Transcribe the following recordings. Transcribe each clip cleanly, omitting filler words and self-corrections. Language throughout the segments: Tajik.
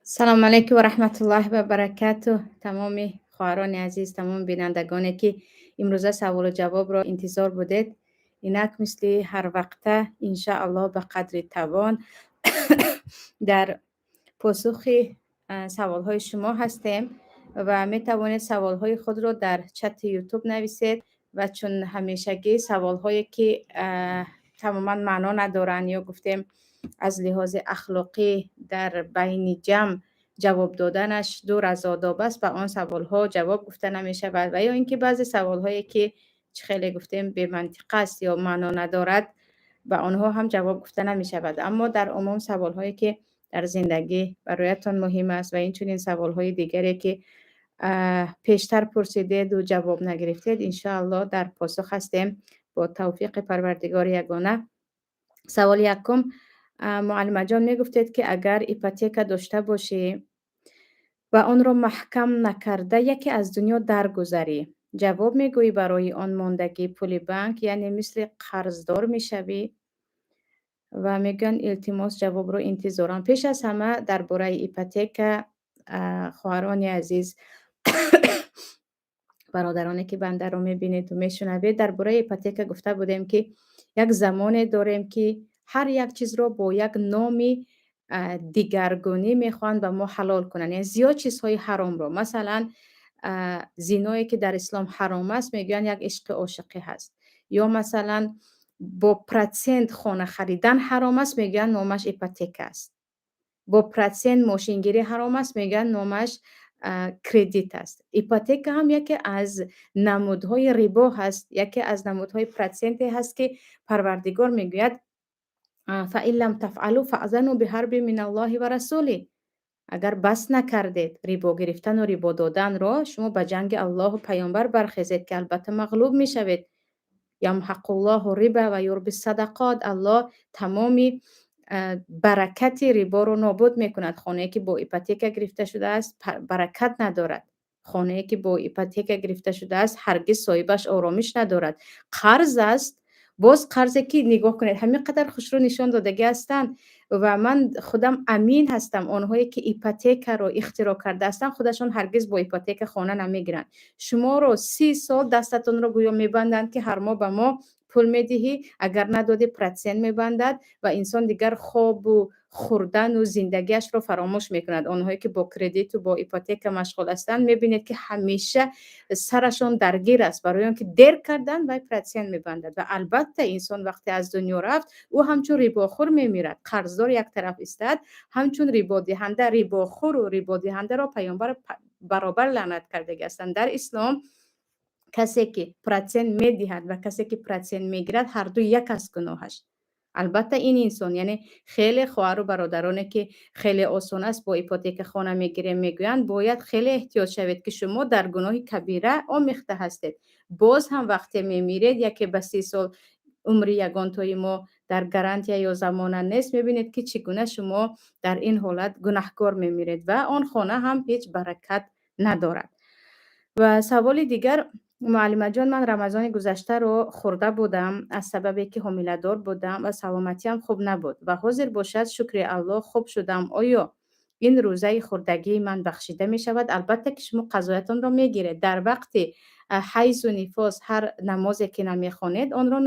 Салому алайкум ва раҳматуллоҳи ва баракатуҳ. Тамоми хоҳарони азиз, тамоми бинандагоне, ки имрӯза саволу ҷавобро интизор будед, инак, мисли ҳарвақта, иншааллоҳ, ба қадри тавон дар посухи саволҳои шумо ҳастем ва метавонед саволҳои худро дар чати Ютуб нависед. Ва чун ҳамешагӣ, саволҳое ки тамоман маъно надоранд ё гуфтем, аз лиҳози ахлоқӣ дар байни ҷамъ ҷавоб доданаш дур аз одоб аст, ба он саволҳо ҷавоб гуфта намешавад. Ва ё ин ки баъзе саволҳое ки, чӣ хеле гуфтем, бемантиқа аст ё маъно надорад, ба онҳо ҳам ҷавоб гуфта намешавад. Аммо дар умум саволҳое ки дар зиндагӣ бароятон муҳим аст ва инчунин саволҳои дигаре ки пештар пурсидеду ҷавоб нагирифтед, иншоаллоҳ, дар посух ҳастем бо тавфиқи Парвардигори ягона. Саволи якум: муаллимаҷон, мегуфтед, ки агар ипотека дошта бошӣ ва онро маҳкам накарда, яке аз дунё даргузарӣ, ҷавоб мегӯӣ барои он мондагии пули банк, яъне мисли қарздор мешавӣ. Ва мегӯянд: илтимос, ҷавобро интизорам. Пеш аз ҳама дар бораи ипотека, хоҳарони азиз, бародароне ки бандаро мебинеду мешунавед, дар бораи ипотека гуфта будем, ки як замоне дорем, ки ҳар як чизро бо як номи дигаргунӣ мехоҳанд ба мо ҳалол кунанд, яъне зиёд чизҳои ҳаромро. Масалан, зиное ки дар ислом ҳаром аст, мегӯянд, як ишқи ошиқӣ ҳаст. Ё масалан, бо процент хона харидан ҳаром аст, мегӯянд, номаш ипотека аст. Бо процент мошингирӣ ҳаром аст, мегӯянд, номаш кредит аст. Ипотека ҳам яке аз намудҳои рибо ҳаст, яке аз намудҳои проценте ҳаст, ки Парвардигор мегӯяд: فإن لم تفعلوا فأذنوا بحرب من الله ورسوله. Агар бас накардед рибо гирифтану рибо доданро, шумо ба ҷанги Аллоҳу паёмбар бархезед, ки албатта мағлуб мешавед. يمحق الله الربا ويربي الصدقات. Аллоҳ тамоми баракати риборо нобуд мекунад. Хонае ки бо ипотека гирифта шудааст, баракат надорад. Хонае ки бо ипотека гирифта шудааст, ҳаргиз соҳибаш оромиш надорад. Қарз аст, боз қарзе ки, нигоҳ кунед, ҳамин қадар хушрӯ нишон додагӣ ҳастанд. Ва ман худам амин ҳастам, онҳое ки ипотекаро ихтироъ карда ҳастанд, худашон ҳаргиз бо ипотека хона намегиранд. Шуморо 30 сол дастатонро гӯё мебанданд, ки ҳар моҳ ба мо пул медиҳӣ, агар надодӣ, процент мебандад ва инсон дигар хобу хӯрдану зиндагиашро фаромӯш мекунад. Онҳое ки бо кредиту бо ипотека машғул ҳастанд, мебинед, ки ҳамеша сарашон даргир аст, барои он ки дер кардан, вай процент мебандад. Ва албатта, инсон вақте аз дунё рафт, ӯ ҳамчун рибохӯр мемирад. Қарздор як тараф истад, ҳамчун рибодиҳанда. Рибохӯру рибодиҳандаро паёмбар баробар лаънат кардагӣ ҳастанд. Дар ислом касе ки процент медиҳад ва касе ки процент мегирад, ҳарду як аст гуноҳаш. Албатта, ин инсон, яъне хеле хоҳару бародароне ки хеле осон аст, бо ипотека хона мегирем мегӯянд, бояд хеле эҳтиёт шавед, ки шумо дар гуноҳи кабира омехта ҳастед. Боз ҳам вақте мемиред, яке ба 30 сол умри ягонтои мо дар гарантия ё замона нест, мебинед, ки чӣ гуна шумо дар ин ҳолат гунаҳкор мемиред ва он хона ҳам ҳеҷ баракат надорад. Ва саволи дигар: муаллимаҷон, ман Рамазони гузаштаро хӯрда будам аз сабабе ки ҳомиладор будам ва саломатиам хуб набуд, ва ҳозир бошад, шукри Аллоҳ, хуб шудам. Оё ин рӯзаи хӯрдагии ман бахшида мешавад? Албатта ки шумо қазоятонро мегиред. Дар вақти ҳайзу нифос ҳар намозе ки намехонед, онро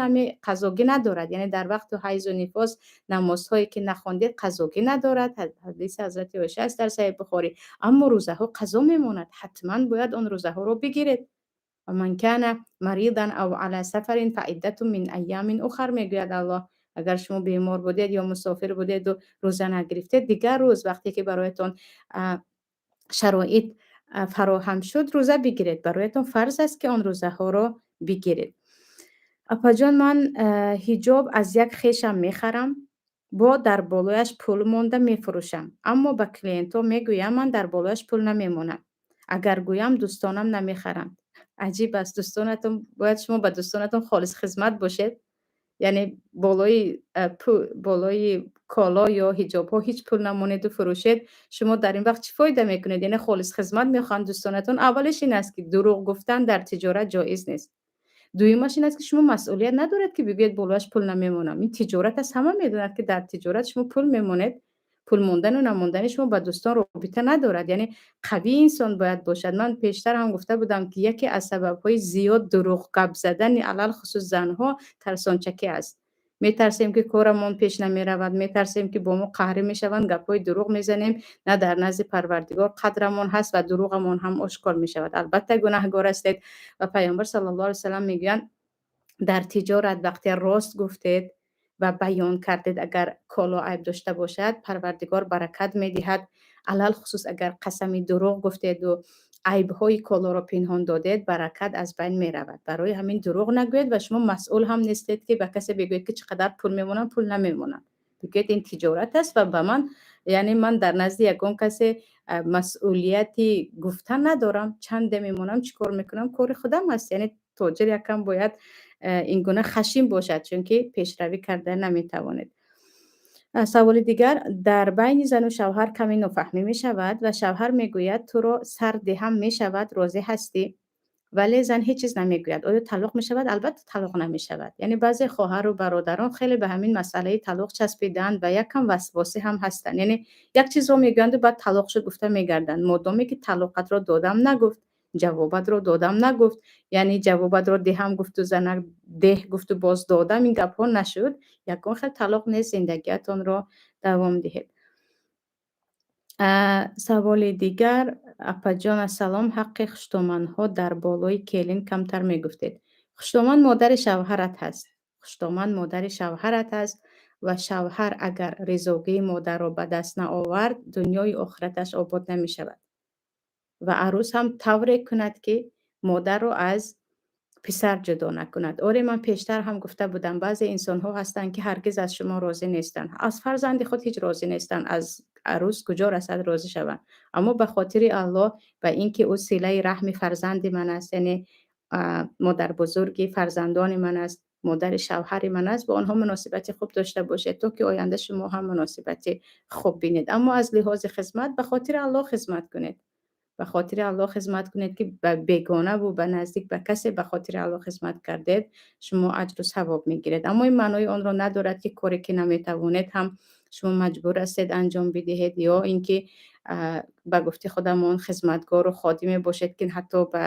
қазогӣ надорад. Яъне дар вақту ҳайзу нифос намозҳое ки нахондед, қазогӣ надорад. Ҳадиси ҳазрати Оиша аст дар Саҳеҳи Бухорӣ. Аммо рӯзаҳо қазо мемонад, ҳатман бояд он рӯзаҳоро бигиред. ومن كان مريضا أو على سفر فعدة من أيام أخر, мегӯяд Аллоҳ. Агар шумо бемор будед ё мусофир будеду рӯза нагирифтед, дигар рӯз, вақте ки бароятон шароит фароҳам шуд, рӯза бигиред. Бароятон фарз аст, ки он рӯзаҳоро бигиред. Апаҷон, ман ҳиҷоб аз як хешам мехарам, бо дар болояш пул монда мефурӯшам, аммо ба клиентҳо мегӯям, ман дар болояш пул намемонам. Агар гӯям, дӯстонам намехаранд. Аҷиб аст. Дӯстонатон, бояд шумо ба дӯстонатон холис хизмат бошед. Яъне болои коло ё ҳиҷобҳо ҳеҷ пул намонеду фурӯшед, шумо дар ин вақт чӣ фоида мекунед? Яъне холис хизмат мехоҳанд дӯстонатон. Аввалиш ин аст, ки дурӯғ гуфтан дар тиҷорат ҷоиз нест. Дуюмаш ин аст, ки шумо масъулият надоред, ки бигӯед, болояш пул намемонам. Ин тиҷорат аст, ҳама медонад, ки дар тиҷорат шумо пул мемонед. Пул мондану намондани шумо ба дӯстон робита надорад. Яъне қавии инсон бояд бошад. Ман пештар ҳам гуфта будам, ки яке аз сабабҳои зиёд дурӯғ гап задани, алалхусус занҳо, тарсончакӣ аст. Метарсем, ки корамон пеш намеравад, метарсем, ки бо мо қаҳрӣ мешаванд, гапҳои дурӯғ мезанем. На дар назди Парвардигор қадрамон ҳаст ва дурӯғамон ҳам ошкор мешавад. Албатта, гунаҳгор ҳастед. Ва Паёмбар саллаллоҳу алайҳи васаллам мегӯянд: дар тиҷорат вақте рост гуфтед ва баён кардед, агар коло айб дошта бошад, Парвардигор баракат медиҳад. Алалхусус агар қасами дурӯғ гуфтеду айбҳои колоро пинҳон додед, баракат аз байн меравад. Барои ҳамин дурӯғ нагӯед ва шумо масъул ҳам нестед, ки ба касе бигӯед, ки чӣ қадар пул мемонам, пул намемонам. Бигӯед, ин тиҷорат аст ва ба ман, яъне ман дар назди ягон касе масъулияти гуфтан надорам. Чанде мемонам, чӣ кор мекунам, кори худам аст. Яъне тоҷир якам бояд ин гуна хашин бошад, чунки пешравӣ карда наметавонед. Саволи дигар: дар байни зану шавҳар каме нофаҳмӣ мешавад ва шавҳар мегӯяд, туро сар диҳам, мешавад, розӣ ҳастӣ? Вале зан ҳеҷ чиз намегӯяд. Оё талоқ мешавад? Албатта, талоқ намешавад. Яъне баъзе хоҳару бародарон хеле ба ҳамин масъалаи талоқ часпидаанд ва якам васвосӣ ҳам ҳастанд. Яъне як чизро мегӯянду баъд талоқ шуд гуфта мегарданд. Модоме ки талоқатро додам нагуфт, ҷавобатро додам нагуфт, яъне ҷавобатро диҳам гуфту занак деҳ гуфту боз додам, ин гапҳо нашуд, ягон хел талоқ нест, зиндагиатонро давом диҳед. Саволи дигар: апаҷон, ассалом, ҳаққи хуштоманҳо дар болои келин камтар мегуфтед. Хуштоман модари шавҳарат ҳаст. Хуштоман модари шавҳарат аст ва шавҳар агар ризогии модарро ба даст наовард, дунёи охираташ обод намешавад. Ва арӯс ҳам тавре кунад, ки модарро аз писар ҷудо накунад. Оре, ман пештар ҳам гуфта будам, баъзе инсонҳо ҳастанд, ки ҳаргиз аз шумо розӣ нестанд. Аз фарзанди худ ҳеҷ розӣ нестанд, аз арӯс куҷо расад розӣ шаванд. Аммо ба хотири Аллоҳ ва ин ки ӯ силаи раҳми фарзанди ман аст, яъне модарбузурги фарзандони ман аст, модари шавҳари ман аст, бо онҳо муносибати хуб дошта бошед, то ки оянда шумо ҳам муносибати хуб бинед. Аммо аз лиҳози хизмат ба хотири Аллоҳ хизмат кунед. Ба хотири Аллоҳ хизмат кунед, ки ба бегонаву ба наздик, ба касе ба хотири Аллоҳ хизмат кардед, шумо аҷру савоб мегиред. Аммо ин маънои онро надорад, ки коре ки наметавонед ҳам шумо маҷбур ҳастед анҷом бидиҳед ё ин ки ба гуфти худамон хизматгору ходиме бошед, ки ҳатто ба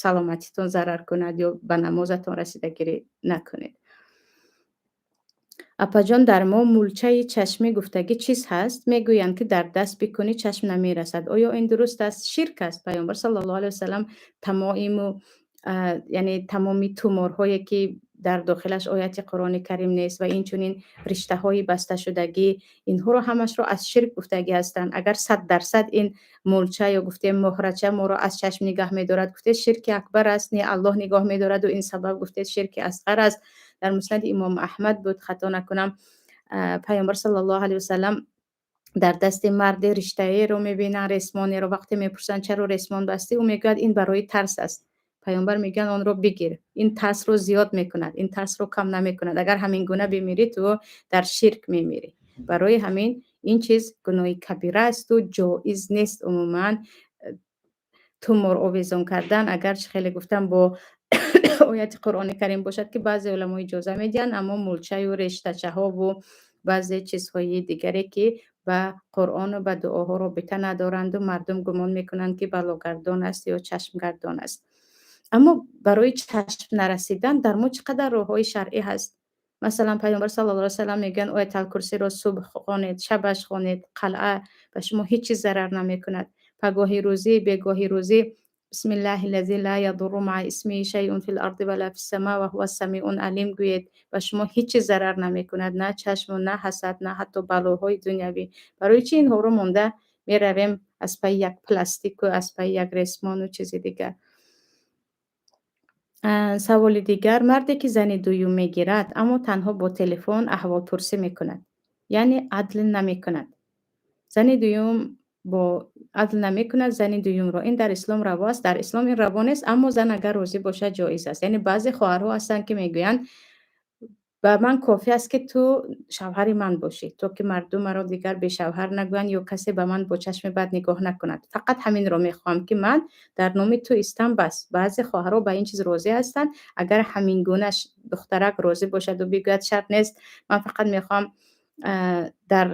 саломатитон зарар кунад ё ба намозатон расидагирӣ накунед. Апаҷон, дар мо мулчаи чашмӣ гуфтагӣ чиз ҳаст, мегӯянд, ки дар даст бикунӣ, чашм намерасад. Оё ин дуруст аст? Ширк аст. Паёмбар саллаллоҳу алайҳи васаллам тамоиму, яъне тамоми туморҳое, ки дар дохилаш ояти Қуръони Карим нест ва инчунин риштаҳои басташудагӣ, инҳоро ҳамашро аз ширк гуфтагӣ ҳастанд. Агар 100% ин мулча ё гуфтем муҳрача моро аз чашм нигаҳ медорад, гуфтед, ширки акбар аст. Не, Аллоҳ нигоҳ медораду ин сабаб, гуфтед, ширки асғар аст. Дар Муснади Имом Аҳмад буд, хато накунам, Паёмбар саллаллоҳу алайҳи васаллам дар дасти марде риштаеро мебинанд, ресмонеро. Вақте мепурсанд, чаро ресмон бастӣ, ӯ мегӯяд, ин барои тарс аст. Паёмбар мегӯянд, онро бигир, ин тарсро зиёд мекунад, ин тарсро кам намекунад. Агар ҳамин гуна бимирӣ, ту дар ширк мемирӣ. Барои ҳамин ин чиз гуноҳи кабира асту ҷоиз нест умуман тумор овезон кардан. Агарчи хеле гуфтам, бо ояти Қуръони Карим бошад, ки баъзе уламо иҷоза медиҳанд, аммо мулчаю рештачаҳову баъзе чизҳои дигаре, ки ба Қуръону ба дуоҳо робита надоранду мардум гумон мекунанд, ки балогардон аст ё чашмгардон аст. Аммо барои чашм нарасидан дар мо чӣ қадар роҳҳои шаръӣ ҳаст. Масалан, Паёмбар саллаллоҳу алайҳи васаллам мегӯянд, Ояталкурсиро субҳ хонед, шабаш хонед, қалъа ба шумо ҳеҷ чиз зарар намекунад. Пагоҳи рӯзӣ, бегоҳи рӯзӣ бисмиллаҳи лази ла ядурру маа исмиҳи шайъун фил арди ва ла фис сама ва ҳува самиун алим гӯед, ба шумо ҳеҷ чиз зарар намекунад, на чашму на ҳасад, на ҳатто балоҳои дунявӣ. Барои чӣ инҳоро монда меравем аз пайи як пластику аз пайи як ресмону чизи дигар? Саволи дигар: марде ки зани дуюм мегирад, аммо танҳо бо телефон аҳволпурсӣ мекунад, яъне адл намекунад, зани дуюм бо адл намекунад зани дуюмро, ин дар ислом раво аст? Дар ислом ин раво нест, аммо зан агар розӣ бошад, ҷоиз аст. Яъне баъзе хоҳарҳо ҳастанд, ки мегӯянд, ба ман кофӣ аст, ки ту шавҳари ман бошӣ, то ки мардум маро дигар бешавҳар нагӯянд ё касе ба ман бо чашми бад нигоҳ накунад. Фақат ҳаминро мехоҳам, ки ман дар номи ту истам, бас. Баъзе хоҳарҳо ба ин чиз розӣ ҳастанд. Агар ҳамин гуна духтарак розӣ бошаду бигӯяд, шарт нест, ман фақат мехоҳам Дар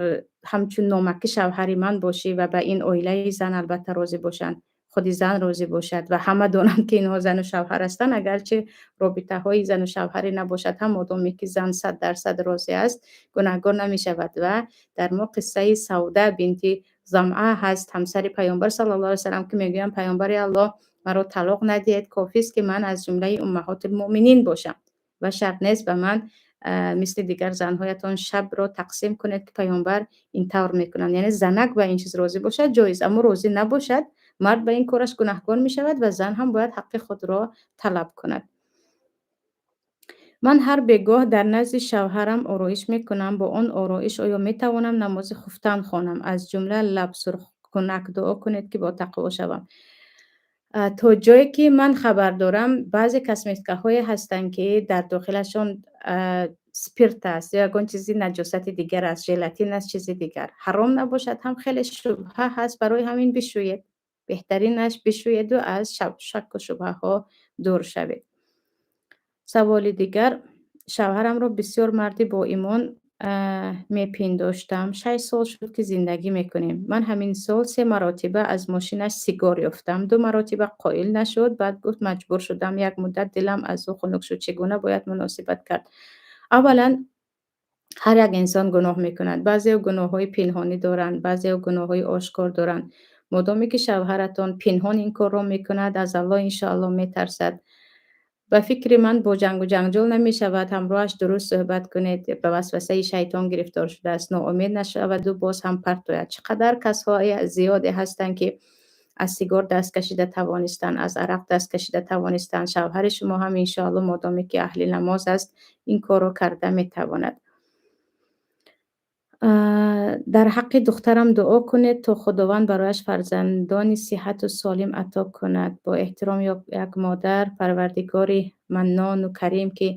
ҳамчун номаки шавҳари ман бошӣ ва ба ин оилаи зан албатта розӣ бошанд, худи зан розӣ бошад ва ҳама донанд, ки инҳо зану шавҳар ҳастанд. Агарчи робитаҳои зану шавҳарӣ набошад ҳам, модоме ки зан 100% розӣ аст, гунаҳгор намешавад. Ва дар мо қиссаи Савда бинти Замъа ҳаст, ҳамсари Паёмбар саллаллоҳу алайҳи васаллам, ки мегӯянд: «Паёмбари Аллоҳ, маро талоқ надиҳед, кофист, ки ман аз ҷумлаи уммаҳотулмӯъминин бошам ва шарт нест ба ман мисли дигар занҳоятон шабро тақсим кунед, ки паёмбар ин тавр мекунанд». Яъне занак ба ин чиз розӣ бошад, ҷоиз, аммо розӣ набошад, мард ба ин кораш гунаҳкор мешавад ва зан ҳам бояд ҳаққи худро талаб кунад. Ман ҳар бегоҳ дар назди шавҳарам ороиш мекунам. Бо он ороиш оё метавонам намози хуфтан хонам, аз ҷумла лаб сурхкунак? Дуо кунед, ки бо тақво шавам. То ҷое ки ман хабар дорам, баъзе косметикаҳое ҳастанд, ки дар дохилашон спирт аст ё ягон чизи наҷосати дигар аст, желатин аст, чизи дигар. Ҳаром набошад ҳам, хеле шубҳа ҳаст, барои ҳамин бишӯед. Беҳтаринаш бишӯеду аз шакку шубҳаҳо дур шавед. Саволи дигар: шавҳарамро бисёр марди боимон мепиндоштам. 6 сол шуд, ки зиндагӣ мекунем. Ман ҳамин сол се маротиба аз мошинаш сигор ёфтам. Ду маротиба қоил нашуд, баъд гуфт, маҷбур шудам. Як муддат дилам аз ӯ хунук шуд. Чӣ гуна бояд муносибат кард? Аввалан, ҳар як инсон гуноҳ мекунад. Баъзеҳо гуноҳҳои пинҳонӣ доранд, баъзеҳо гуноҳҳои ошкор доранд. Модоме ки шавҳаратон пинҳон ин корро мекунад, аз Аллоҳ иншоаллоҳ метарсад. Ба фикри ман, бо ҷангу ҷанҷол намешавад, ҳамроҳаш дуруст суҳбат кунед. Ба васвасаи шайтон гирифтор шудааст, ноумед нашаваду боз ҳам партояд. Чӣ қадар касҳои зиёде ҳастанд, ки аз сигор даст кашида тавонистанд, аз арақ даст кашида тавонистанд. Шавҳари шумо ҳам иншоалло, модоме ки аҳли намоз аст, ин корро карда метавонад. Дар ҳаққи духтарам дуо кунед, то Худованд барояш фарзандони сиҳату солим ато кунад. Бо эҳтиром, як модар. Парвардигори Маннону Карим, ки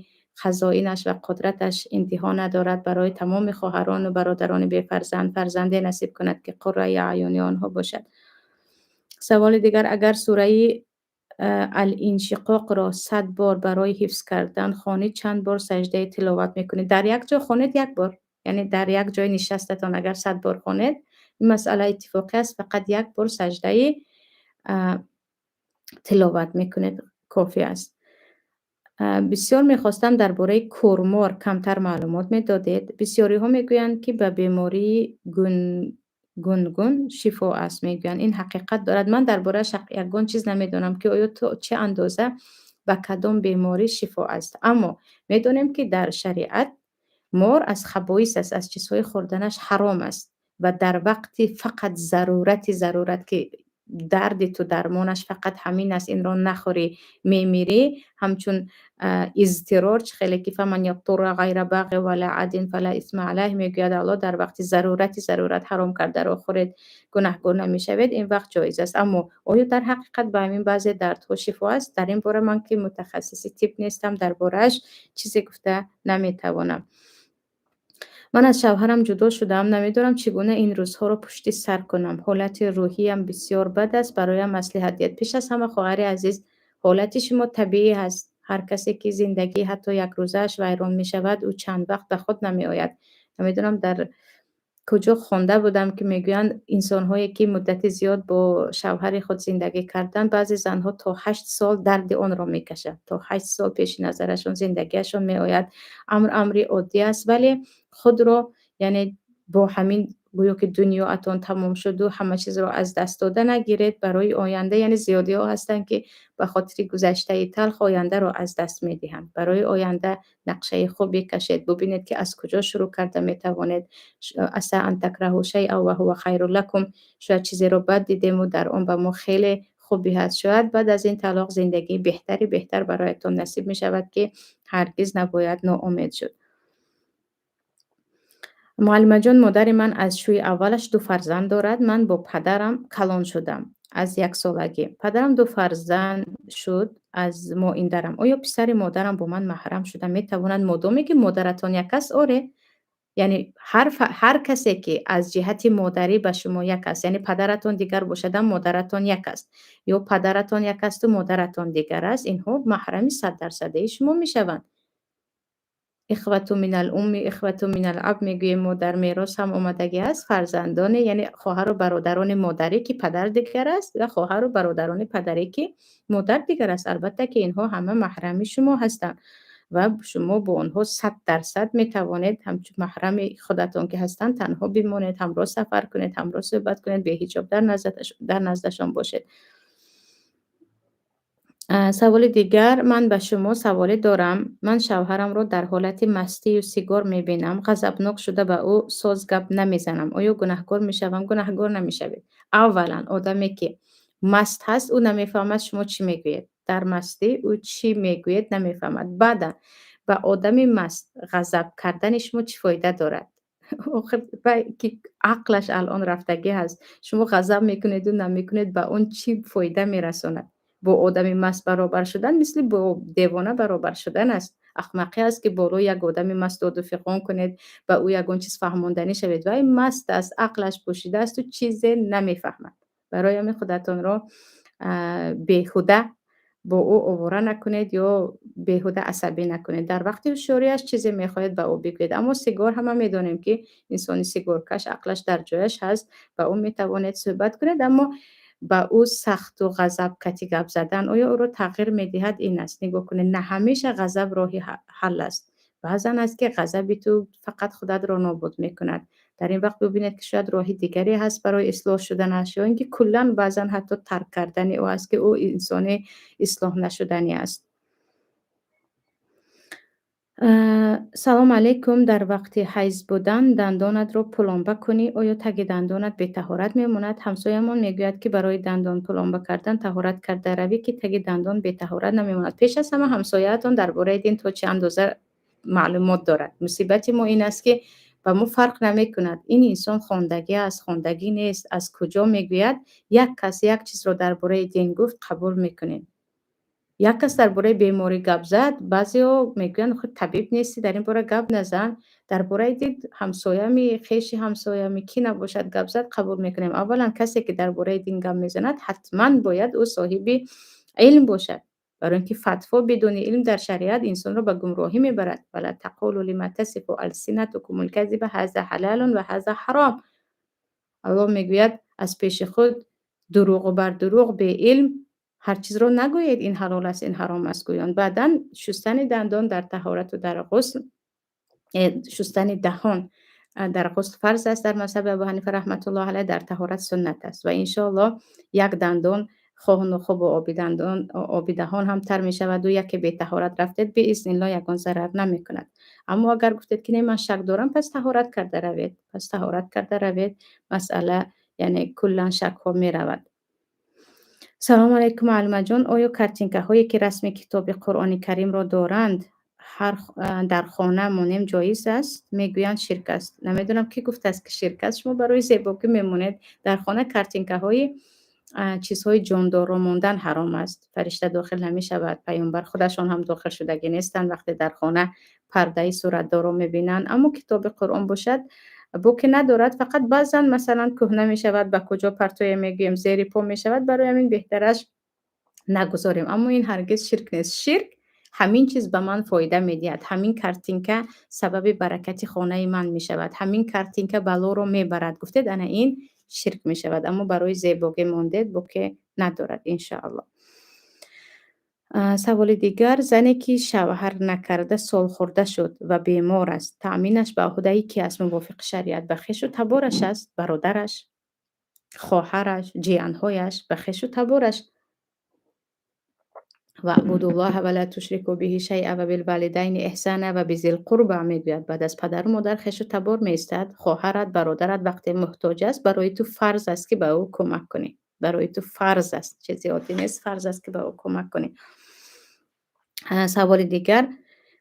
хазоинаш ва қудраташ интиҳо надорад, барои тамоми хоҳарону бародарони бефарзанд фарзанде насиб кунад, ки қурраи аъюни онҳо бошад. Саволи дигар: агар сураи Ал-Иншиқоқро 100 бор барои ҳифз кардан хонед, чанд бор саҷдаи тиловат мекунед? Дар як ҷо хонед, як бор. Яъне дар як ҷои нишастатон агар 100 бор хонед, ин масъала иттифоқӣ аст, фақат як бор саҷдаи тиловат мекунед, кофӣ аст. Бисёр мехостам дар бораи кӯрмор камтар маълумот медодед. Бисёриҳо мегӯянд, ки ба бемории гунгун шифо аст, мегӯянд. Ин ҳақиқат дорад? Ман дар борааш ягон чиз намедонам, ки оё то чӣ андоза ба кадом беморӣ шифо аст. Аммо медонем, ки дар шариат мор аз хабоис аст, аз чизҳои хӯрданаш ҳаром аст ва дар вақти фақат зарурати зарурат, ки дарди ту дармонаш фақат ҳамин аст, инро нахӯрӣ, мемирӣ, ҳамчун изтирор, чӣ хеле ки فمن اضطر غير باغ ولا عاد فلا إثم عليه мегӯяд Аллоҳ, дар вақти зарурати зарурат ҳаром кардаро хӯред, гунаҳгор намешавед, ин вақт ҷоиз аст. Аммо оё дар ҳақиқат ба ҳамин баъзе дардҳо шифо аст? Дар ин бора ман, ки мутахассиси тиб нестам, дар борааш чизе гуфта наметавонам. Ман аз шавҳарам ҷудо шудаам, намедонам, чӣ гуна ин рӯзҳоро пушти сар кунам. Ҳолати рӯҳиям бисёр бад аст, бароям маслиҳат диҳед. Пеш аз ҳама, хоҳари азиз, ҳолати шумо табиӣ ҳаст. Ҳар касе ки зиндагӣ ҳатто якрӯзааш вайрон мешавад, ӯ чанд вақт ба худ намеояд. Намедонам, дар куҷо хонда будам, ки мегӯянд, инсонҳое ки муддати зиёд бо шавҳари худ зиндагӣ карданд, баъзе занҳо то 8 сол дарди онро мекашанд, то 8 сол пеши назарашон зиндагиашон меояд. Амр амри оддӣ аст, вале худро, яъне бо ҳамин гӯё ки дунёатон тамом шуду ҳама чизро аз даст дода нагиред барои оянда. Яъне зиёдиҳо ҳастанд, ки ба хотири гузаштаи талх ояндаро аз даст медиҳанд. Барои оянда нақшаи хуб бикашед, бубинед, ки аз куҷо шурӯъ карда метавонед. عسى أن تكرهوا شيئا وهو خير لكم. Шояд чизеро бад дидему дар он ба мо хеле хубӣ ҳаст. Шояд баъд аз ин талоқ зиндагии беҳтари беҳтар бароятон насиб мешавад, ки ҳаргиз набояд ноумед шуд. Муаллимаҷон, модари ман аз шӯи аввалаш ду фарзанд дорад. Ман бо падарам калон шудам аз яксолагӣ. Падарам ду фарзанд шуд аз моиндарам. Оё писари модарам бо ман маҳрам шуда метавонад, модоме ки модаратон як аст? Оре. Яъне ҳар касе ки аз ҷиҳати модарӣ ба шумо як аст, яъне падаратон дигар бошадам, модаратон як аст, ё падаратон як асту модаратон дигар аст, инҳо маҳрами саддарсадаи шумо мешаванд. إخوة من الأم، إخوة من الأب мегӯем мо, дар мерос ҳам омадагӣ аст, фарзандоне, яъне хоҳару бародарони модарӣ, ки падар дигар аст, ва хоҳару бародарони падарӣ, ки модар дигар аст. Албатта, ки инҳо ҳама маҳрами шумо ҳастанд ва шумо бо онҳо 100% метавонед ҳамчун маҳрами худатон ки ҳастанд танҳо бимонед, ҳамроҳ сафар кунед, ҳамроҳ суҳбат кунед, беҳиҷоб дар наздашон бошед. Саволи дигар: ман ба шумо саволе дорам. Ман шавҳарамро дар ҳолати мастию сигор мебинам, ғазабнок шуда ба ӯ соз гап намезанам. Оё гунаҳкор мешавам? Гунаҳгор намешавед. Аввалан, одаме ки маст ҳаст, ӯ намефаҳмад, шумо чӣ мегӯед. Дар мастӣ ӯ чӣ мегӯед, намефаҳмад. Баъдан, ба одами маст ғазаб кардани шумо чӣ фоида дорад? Охир вай ки ақлаш алон рафтагӣ ҳаст, шумо ғазаб мекунеду намекунед, ба он чӣ фоида мерасонад? Бо одами маст баробар шудан мисли бо девона баробар шудан аст. Ахмақӣ аст, ки болои як одами маст доду фиғон кунед, ба ӯ ягон чиз фаҳмонданӣ шавед. Вай маст аст, ақлаш пӯшидаасту чизе намефаҳмад. Барои ҳамин худатонро беҳуда бо ӯ овора накунед ё беҳуда асабӣ накунед. Дар вақти ҳушёриаш чизе мехоҳед, ба ӯ бигӯед. Аммо сигор, ҳама медонем, ки инсони сигоркаш ақлаш дар ҷояш ҳаст, ба ӯ метавонед суҳбат кунед, аммо ба ӯ сахту ғазаб кати гап задан оё ӯро тағйир медиҳад, ин аст. Нигоҳ кунед, на ҳамеша ғазаб роҳи ҳал аст. Баъзан аст, ки ғазаби ту фақат худатро нобуд мекунад. Дар ин вақт бубинед, ки шояд роҳи дигаре ҳаст барои ислоҳ шуданаш ё ин ки куллан баъзан ҳатто тарк кардани ӯ аст, ки ӯ инсони ислоҳ нашуданӣ аст. Салом алейкум. Дар вақти ҳайз будан дандонатро пломба кунӣ, оё таги дандонат бетаҳорат мемонад? Ҳамсоямон мегӯяд, ки барои дандон пломба кардан таҳорат карда равӣ, ки таги дандон бетаҳорат намемонад. Пеш аз ҳама, ҳамсояатон дар бораи дин то чӣ андоза маълумот дорад? Мусибати мо ин аст, ки ба мо фарқ намекунад, ин инсон хондагӣ аст, хондагӣ нест, аз куҷо мегӯяд. Як кас як чизро дар бораи дин гуфт, қабул мекунем. Як кас дар бораи беморӣ гап зад, баъзеҳо мегӯянд: «Худ табиб нестӣ, дар ин бора гап назан». Дар бораи дин ҳамсоями, хеши ҳамсоями, кӣ набошад, гап зад, қабул мекунем. Аввалан, касе ки дар бораи дин гап мезанад, ҳатман бояд ӯ соҳиби илм бошад, барои ин ки фатво бидуни илм дар шариат инсонро ба гумроҳӣ мебарад. ولا تقولوا لما تصف ألسنتكم الكذب هذا حلال وهذا حرام. Аллоҳ мегӯяд: аз пеши худ дурӯғу бар дурӯғ беилм ҳар чизро нагӯед, ин ҳалол аст, ин ҳаром аст гӯён. Баъдан, шустани дандон дар таҳорату дар ғусл, шустани даҳон дар ғусл фарз аст дар мазҳаби Абу Ҳанифа раҳматуллоҳ алайҳ, дар таҳорат суннат аст. Ва иншоаллоҳ, як дандон хоҳу нохоҳ бо оби дандон, оби даҳон ҳам тар мешаваду яке бетаҳорат рафтед, биизниллоҳ, ягон зарар намекунад. Аммо агар гуфтед, ки не, ман шак дорам, пас таҳорат карда равед, пас таҳорат карда равед. Масъала, яъне куллан шакҳо меравад. Салому алайкум, муаллимаҷон. Оё картинкаҳое, ки расми китоби Қуръони Каримро доранд, ҳар дар хона монем, ҷоиз аст? Мегӯянд, ширк аст. Намедонам, кӣ гуфтааст, ки ширк аст. Шумо барои зебогӣ мемонед. Дар хона картинкаҳои чизҳои ҷондорро мондан ҳаром аст. Фаришта дохил намешавад, паёмбар худашон ҳам дохил шудагӣ нестанд, вақте дар хона пардаи суратдорро мебинанд. Аммо китоби Қуръон бошад, боке надорад. Фақат баъзан, масалан, кӯҳна мешавад, ба куҷо партоя мегӯем, зери по мешавад, барои ҳамин беҳтараш нагузорем. Аммо ин ҳаргиз ширк нест. Ширк ҳамин чиз ба ман фоида медиҳад, ҳамин картинка сабаби баракати хонаи ман мешавад, ҳамин картинка балоро мебарад гуфтед, ана ин ширк мешавад. Аммо барои зебогӣ мондед, боке надорад, иншоаллоҳ. Саволи дигар: зане ки шавҳар накарда солхӯрда шуд ва бемор аст, таъминаш ба ӯҳдаи кӣ аст мувофиқи шариат? Ба хешу табораш аст: бародараш, хоҳараш, ҷиянҳояш, ба хешу табораш. واعبدوا الله ولا تشركوا به شيئا وبالوالدين إحسانا وبذي القربى мегӯяд. Баъд аз падару модар хешу табор меистад. Хоҳарат, бародарат вақте муҳтоҷ аст, барои ту фарз аст, ки ба ӯ кӯмак кунӣ. Барои ту фарз аст, чизи оддӣ нест, фарз аст, ки ба ӯ кӯмак кунӣ. Саволи дигар: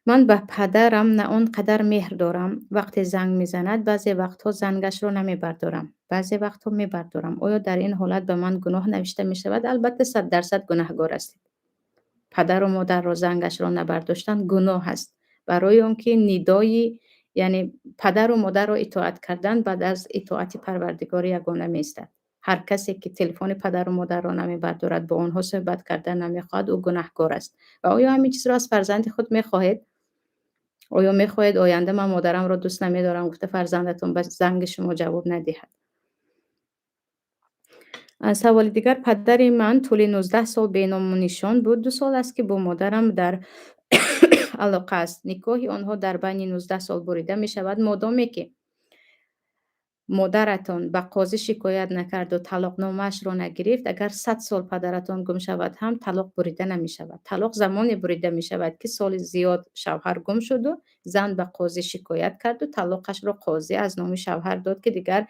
ман ба падарам на он қадар меҳр дорам. Вақте занг мезанад, баъзе вақтҳо зангашро намебардорам, баъзе вақтҳо мебардорам. Оё дар ин ҳолат ба ман гуноҳ навишта мешавад? Албатта, 100% гунаҳгор ҳастед. Падару модарро зангашро набардоштан гуноҳ аст, барои он ки нидои, яъне падару модарро итоат кардан баъд аз итоати Парвардигори ягона меистад. Ҳар касе ки телефони падару модарро намебардорад, бо онҳо суҳбат кардан намехоҳад, ӯ гунаҳкор аст. Ва оё ҳамин чизро аз фарзанди худ мехоҳед? Оё мехоҳед, оянда «Ман модарамро дӯст намедорам» гуфта, фарзандатон ба занги шумо ҷавоб надиҳад? Саволи дигар: падари ман тӯли 19 сол беному нишон буд. 2 сол аст, ки бо модарам дар алоқа аст. Никоҳи онҳо дар байни 19 сол бурида мешавад? Модоме ки модаратон ба қозӣ шикоят накарду талоқномаашро нагирифт, агар 100 сол падаратон гум шавад ҳам, талоқ бурида намешавад. Талоқ замоне бурида мешавад, ки соли зиёд шавҳар гум шуду зан ба қозӣ шикоят карду талоқашро қозӣ аз номи шавҳар дод, ки дигар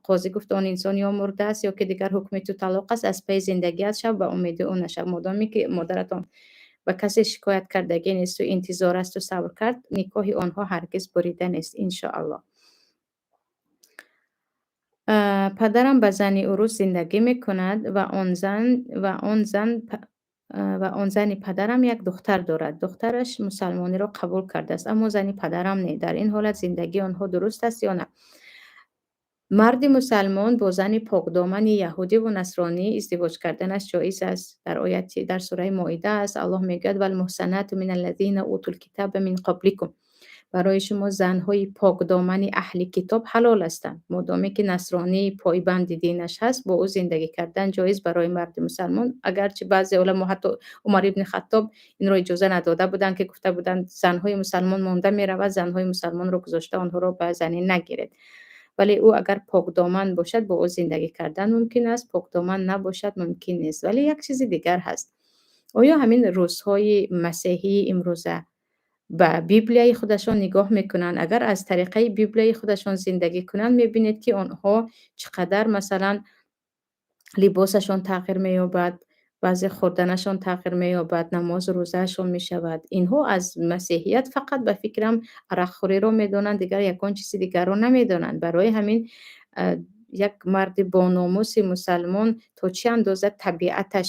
қозӣ гуфт, он инсон ё мурдааст, ё ки дигар ҳукми ту талоқ аст, аз пайи зиндагиат шав, ба умеди ӯ нашав. Модоме ки модаратон ба касе шикоят кардагӣ несту интизор асту сабр кард, никоҳи онҳо ҳаргиз бурида нест, иншоаллоҳ. Падарам ба зани урус зиндагӣ мекунад ва он зани падарам як духтар дорад. Духтараш мусалмониро қабул кардааст, аммо зани падарам не. Дар ин ҳолат зиндагии онҳо дуруст аст ё на? Марди мусалмон бо зани покдомани яҳудиву насронӣ издивоҷ карданаш ҷоиз аст. Дар ояти дар сураи Моида аст, Аллоҳ мегӯяд: «Валмуҳсанату миналлазина утул китаба мин қабликум». Барои шумо занҳои покдомани аҳли китоб ҳалол ҳастанд. Модоме ки насронӣ пойбанди динаш ҳаст, бо ӯ зиндагӣ кардан ҷоиз барои марди мусалмон. Агарчи баъзе уламо, ҳатто Умар ибни Хаттоб, инро иҷоза надода буданд, ки гуфта буданд, занҳои мусалмон монда меравад, занҳои мусалмонро гузошта, онҳоро ба занӣ нагиред. Вале ӯ агар покдоман бошад, бо ӯ зиндагӣ кардан мумкин аст, покдоман набошад, мумкин нест. Вале як чизи дигар ҳаст: оё ҳамин рӯзҳои масеҳии имрӯза ба Библияи худашон нигоҳ мекунанд? Агар аз тариқаи Библияи худашон зиндагӣ кунанд, мебинед, ки онҳо чӣ қадар, масалан, либосашон тағйир меёбад, баъзе хӯрданашон тағйир меёбад, намозу рӯзаашон мешавад. Инҳо аз масеҳият фақат, ба фикрам, арақхӯриро медонанд, дигар ягон чизи дигарро намедонанд. Барои ҳамин як марди бономуси мусалмон то чӣ андоза табиаташ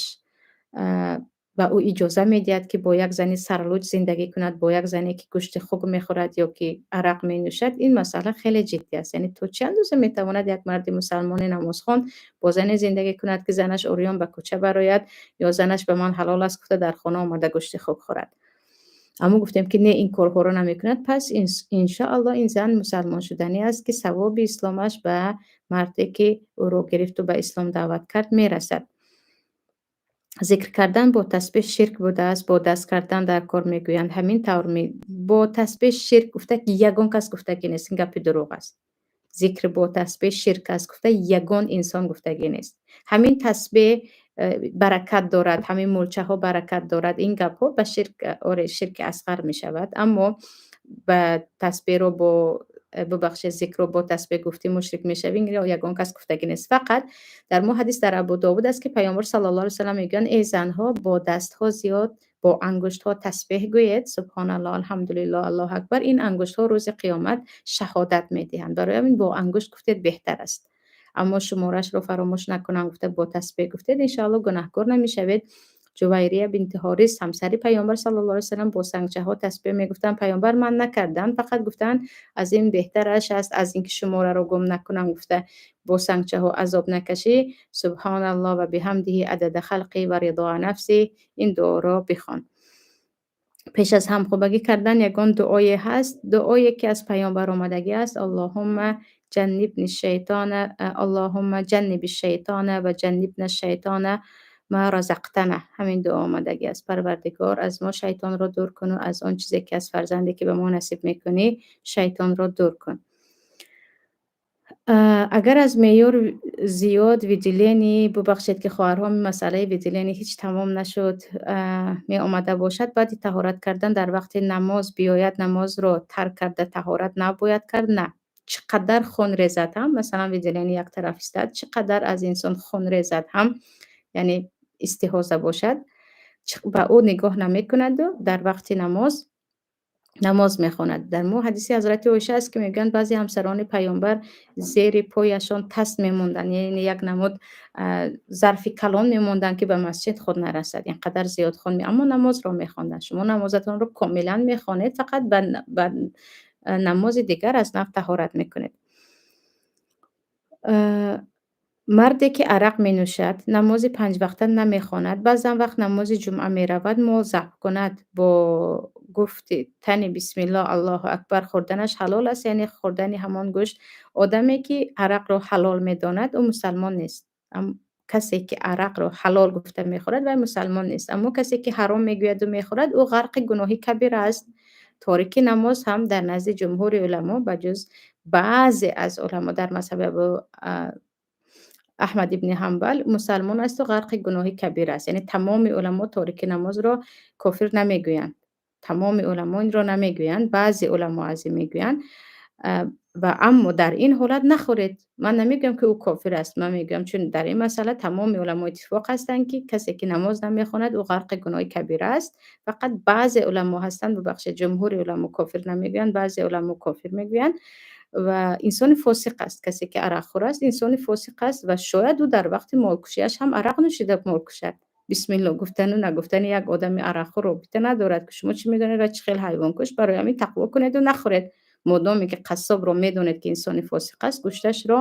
ба ӯ иҷоза медиҳад, ки бо як зани сарлӯч зиндагӣ кунад, бо як зане, ки гӯшти хук мехӯрад ё ки арақ менӯшад? Ин масъала хеле ҷиддӣ аст. Яъне то чӣ андоза метавонад як марди мусалмони намозхон бо зане зиндагӣ кунад, ки занаш урён ба кӯча барояд ё занаш «Ба ман ҳалол аст» гуфта, дар хона омада гӯшти хук хӯрад? Аммо гуфтем, ки не, ин корҳоро намекунад, пас иншоаллоҳ ин зан мусалмон шуданӣ аст, ки савоби исломаш ба марде, ки ӯро гирифту ба ислом даъват кард, мерасад. Зикр кардан бо тасбеҳ ширк будааст, бо даст кардан дар кор мегӯянд. Ҳамин тавр бо тасбеҳ ширк гуфта ягон кас гуфтагӣ нест, ин гапи дурӯғ аст. Зикр бо тасбеҳ ширк аст гуфта ягон инсон гуфтагӣ нест. Ҳамин тасбеҳ баракат дорад, ҳамин мулчаҳо баракат дорад, ин гапҳо ба ширк, оре, ширки асғар мешавад, аммо ба тасбеҳро бо, бубахшед, зикрро бо тасбеҳ гуфтӣ, мушрик мешавӣ, инро ягон кас гуфтагӣ нест. Фақат дар мо ҳадис дар Абу Довуд аст, ки Паёмбар саллаллоҳу алайҳи васаллам мегӯянд: «Эй занҳо, бо дастҳо зиёд, бо ангуштҳо тасбеҳ гӯед: субҳоналлоҳ, алҳамдулиллоҳ, аллоҳу акбар. Ин ангуштҳо рӯзи қиёмат шаҳодат медиҳанд». Барои ҳамин бо ангушт гуфтед, беҳтар аст, аммо шуморашро фаромӯш накунам гуфта, бо тасбеҳ гуфтед, иншоаллоҳ гунаҳкор намешавед. Ҷувайрия бинти Ҳорис, ҳамсари Паёмбар саллаллоҳу алайҳи васаллам, бо сангчаҳо тасбеҳ мегуфтанд. Паёмбар манъ накарданд, фақат гуфтанд, аз ин беҳтараш аст, аз ин ки шумораро гум накунам гуфта, бо сангчаҳо азоб накашӣ, «Субҳоналлоҳ ва биҳамдиҳи адада халқи ва ридоа нафси», ин дуоро бихон. Пеш аз ҳамхобагӣ кардан ягон дуое ҳаст? Дуое, ки аз Паёмбар омадагӣ аст: «Аллоҳумма ҷаннибни шайтона, аллоҳумма ҷанниби шайтона ва ҷаннибна шайтона ма разақтана». Ҳамин дуо омадагӣ аст: Парвардигор, аз мо шайтонро дур куну аз он чизе, ки аз фарзанде, ки ба мо насиб мекунӣ, шайтонро дур кун. Агар аз меъёр зиёд выделение, бубахшед, ки хоҳарҳо, масъалаи выделение ҳеҷ тамом нашуд, меомада бошад, баъди таҳорат кардан дар вақти намоз биёяд, намозро тарк карда, таҳорат набояд кард? На, чӣ қадар хун резад ҳам, масалан, выделение як тараф истад, чӣ қадар аз инсон хун резад ҳам, яъне истиҳоза бошад, ба ӯ нигоҳ намекунаду дар вақти намоз намоз мехонад. Дар мо ҳадиси ҳазрати Оиша аст, ки мегӯянд, баъзе ҳамсарони Паёмбар зери пояшон таст мемонданд, яъне як намуд зарфи калон мемонданд, ки ба масҷид худ нарасад, ин қадар зиёд хун, аммо намозро мехонданд. Шумо намозатонро комилан мехонед, фақат ба намози дигар аз нав таҳорат мекунед. Марде, ки арақ менӯшад, намози панҷвақта намехонад, баъзан вақт намози ҷумъа меравад, мол забҳ кунад, бо гуфти тани бисмиллоҳ аллоҳу акбар хӯрданаш ҳалол аст, яъне хӯрдани ҳамон гӯшт? Одаме, ки арақро ҳалол медонад, ӯ мусалмон нест. Касе, ки арақро ҳалол гуфта мехӯрад, вай мусалмон нест. Аммо касе, ки ҳаром мегӯяду мехӯрад, ӯ ғарқи гуноҳи кабира аст. Торики намоз ҳам дар назди ҷумҳури уламо, ба ҷуз баъзе аз уламо дар мазҳаби Абу Аҳмад ибни Ҳанбал, мусалмон асту ғарқи гуноҳи кабира аст. Яъне тамоми уламо торики намозро кофир намегӯянд. Тамоми уламо инро намегӯянд, баъзе уламо аз ин мегӯянд. Ва аммо дар ин ҳолат нахӯред. Ман намегӯям, ки ӯ кофир аст. Ман мегӯям, чун дар ин масъала тамоми уламо иттифоқ ҳастанд, ки касе, ки намоз намехонад, ӯ ғарқи гуноҳи кабира аст. Фақат баъзе уламо ҳастанд, бубахшед, ҷумҳури уламо кофир намегӯянд, баъзе уламо кофир мегӯянд ва инсони фосиқ аст. Касе, ки арақхӯр аст, инсони фосиқ аст ва шояд ӯ дар вақти молкушиаш ҳам арақ нӯшида мол кушад. Бисмилло гуфтану нагуфтани як одами арақхӯр робита надорад, ки шумо чӣ медонед ва чӣ хел ҳайвонкуш. Барои ҳамин тақво кунеду нахӯред. Модоме ки қассобро медонед, ки инсони фосиқ аст, гӯшташро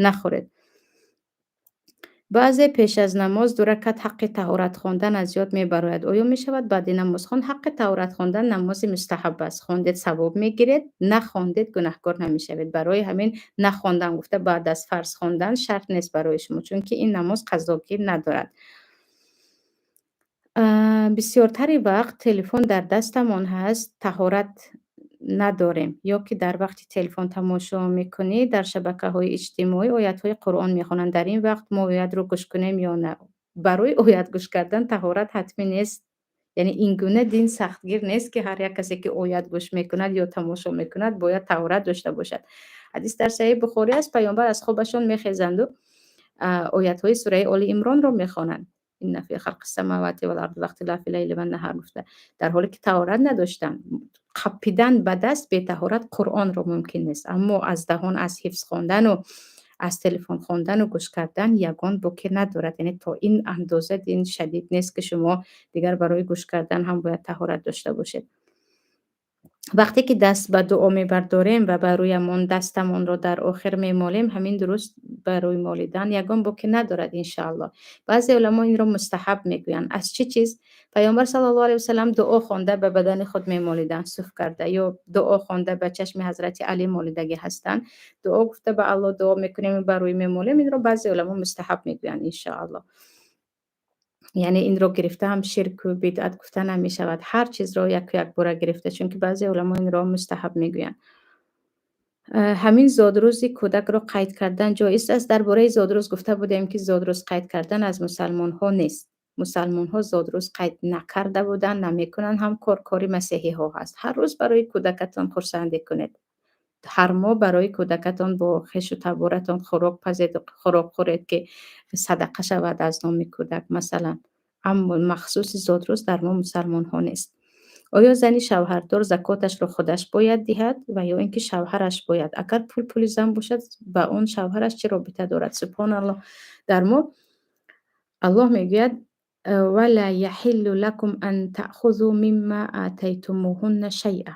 нахӯред. Баъзе пеш аз намоз ду ракат ҳаққи таҳорат хондан аз ёд мебарояд. Оё мешавад баъди намоз хонд? Ҳаққи таҳорат хондан намози мустаҳаб аст. Хондед, савоб мегиред, нахондед, гунаҳкор намешавед. Барои ҳамин нахондам гуфта баъд аз фарз хондан шарт нест барои шумо, чунки ин намоз қазогӣ надорад. Бисёртари вақт телефон дар дастамон ҳаст, таҳорат надорем ё ки дар вақти телефон тамошо мекунӣ, дар шабакаҳои иҷтимоӣ оятҳои Қуръон мехонанд. Дар ин вақт мо оятро гӯш кунем ё на? Барои оят гӯш кардан таҳорат ҳатмӣ нест. Яъне ин гуна дин сахтгир нест, ки ҳар як касе, ки оят гӯш мекунад ё тамошо мекунад, бояд таҳорат дошта бошад. Ҳадис дар Саҳеҳи Бухорӣ аст, Паёмбар аз хобашон мехезанду оятҳои сураи Оли Имронро мехонанд. إن في خلق السماوات والأرض واختلاف الليل والنهار гуфта, дар ҳоле ки таҳорат надоштанд. Қапидан ба даст бетаҳорат Қуръонро мумкин нест, аммо аз даҳон, аз ҳифз хондану аз телефон хондану гӯш кардан ягон боке надорад. Яъне то ин андоза дин шадид нест, ки шумо дигар барои гӯш кардан ҳам бояд таҳорат дошта бошед. Вақте ки даст ба дуо мебардорем ва ба рӯямон дастамонро дар охир мемолем, ҳамин дуруст? Ба рӯй молидан ягон боке надорад, иншааллоҳ. Баъзе уламо инро мустаҳаб мегӯянд. Аз чӣ чиз? Паёмбар саллаллоҳу алайҳи васаллам дуо хонда ба бадани худ мемолиданд, суф карда, ё дуо хонда ба чашми ҳазрати Алӣ молидагӣ ҳастанд. Дуо гуфта ба Аллоҳ дуо мекунем, ба рӯй мемолем, инро баъзе уламо мустаҳаб мегӯянд, иншааллоҳ. Яъне инро гирифта ҳам ширку бидъат гуфта намешавад. Ҳар чизро яку якбора гирифта, чунки баъзе уламо инро мустаҳаб мегӯянд. Ҳамин зодрӯзи кӯдакро қайд кардан ҷоиз аст? Дар бораи зодрӯз гуфта будем, ки зодрӯз қайд кардан аз мусалмонҳо нест. Мусалмонҳо зодрӯз қайд накарда буданд, намекунанд ҳам, кор кори масеҳиҳо ҳаст. Ҳар рӯз барои кӯдакатон хурсандӣ кунед. Ҳар моҳ барои кӯдакатон бо хешу таборатон хӯрок пазеду хӯрок хӯред, ки садақа шавад аз номи кӯдак, масалан. Аммо махсуси зодрӯз дар мо мусалмонҳо нест. Оё зани шавҳардор закоташро худаш бояд диҳад ва ё ин ки шавҳараш бояд? Агар пул пули зан бошад, ба он шавҳараш чӣ робита дорад? Субҳоналлоҳ. Дар мо Аллоҳ мегӯяд: ولا يحل لكم أن تأخذوا مما آتيتموهن شيئا.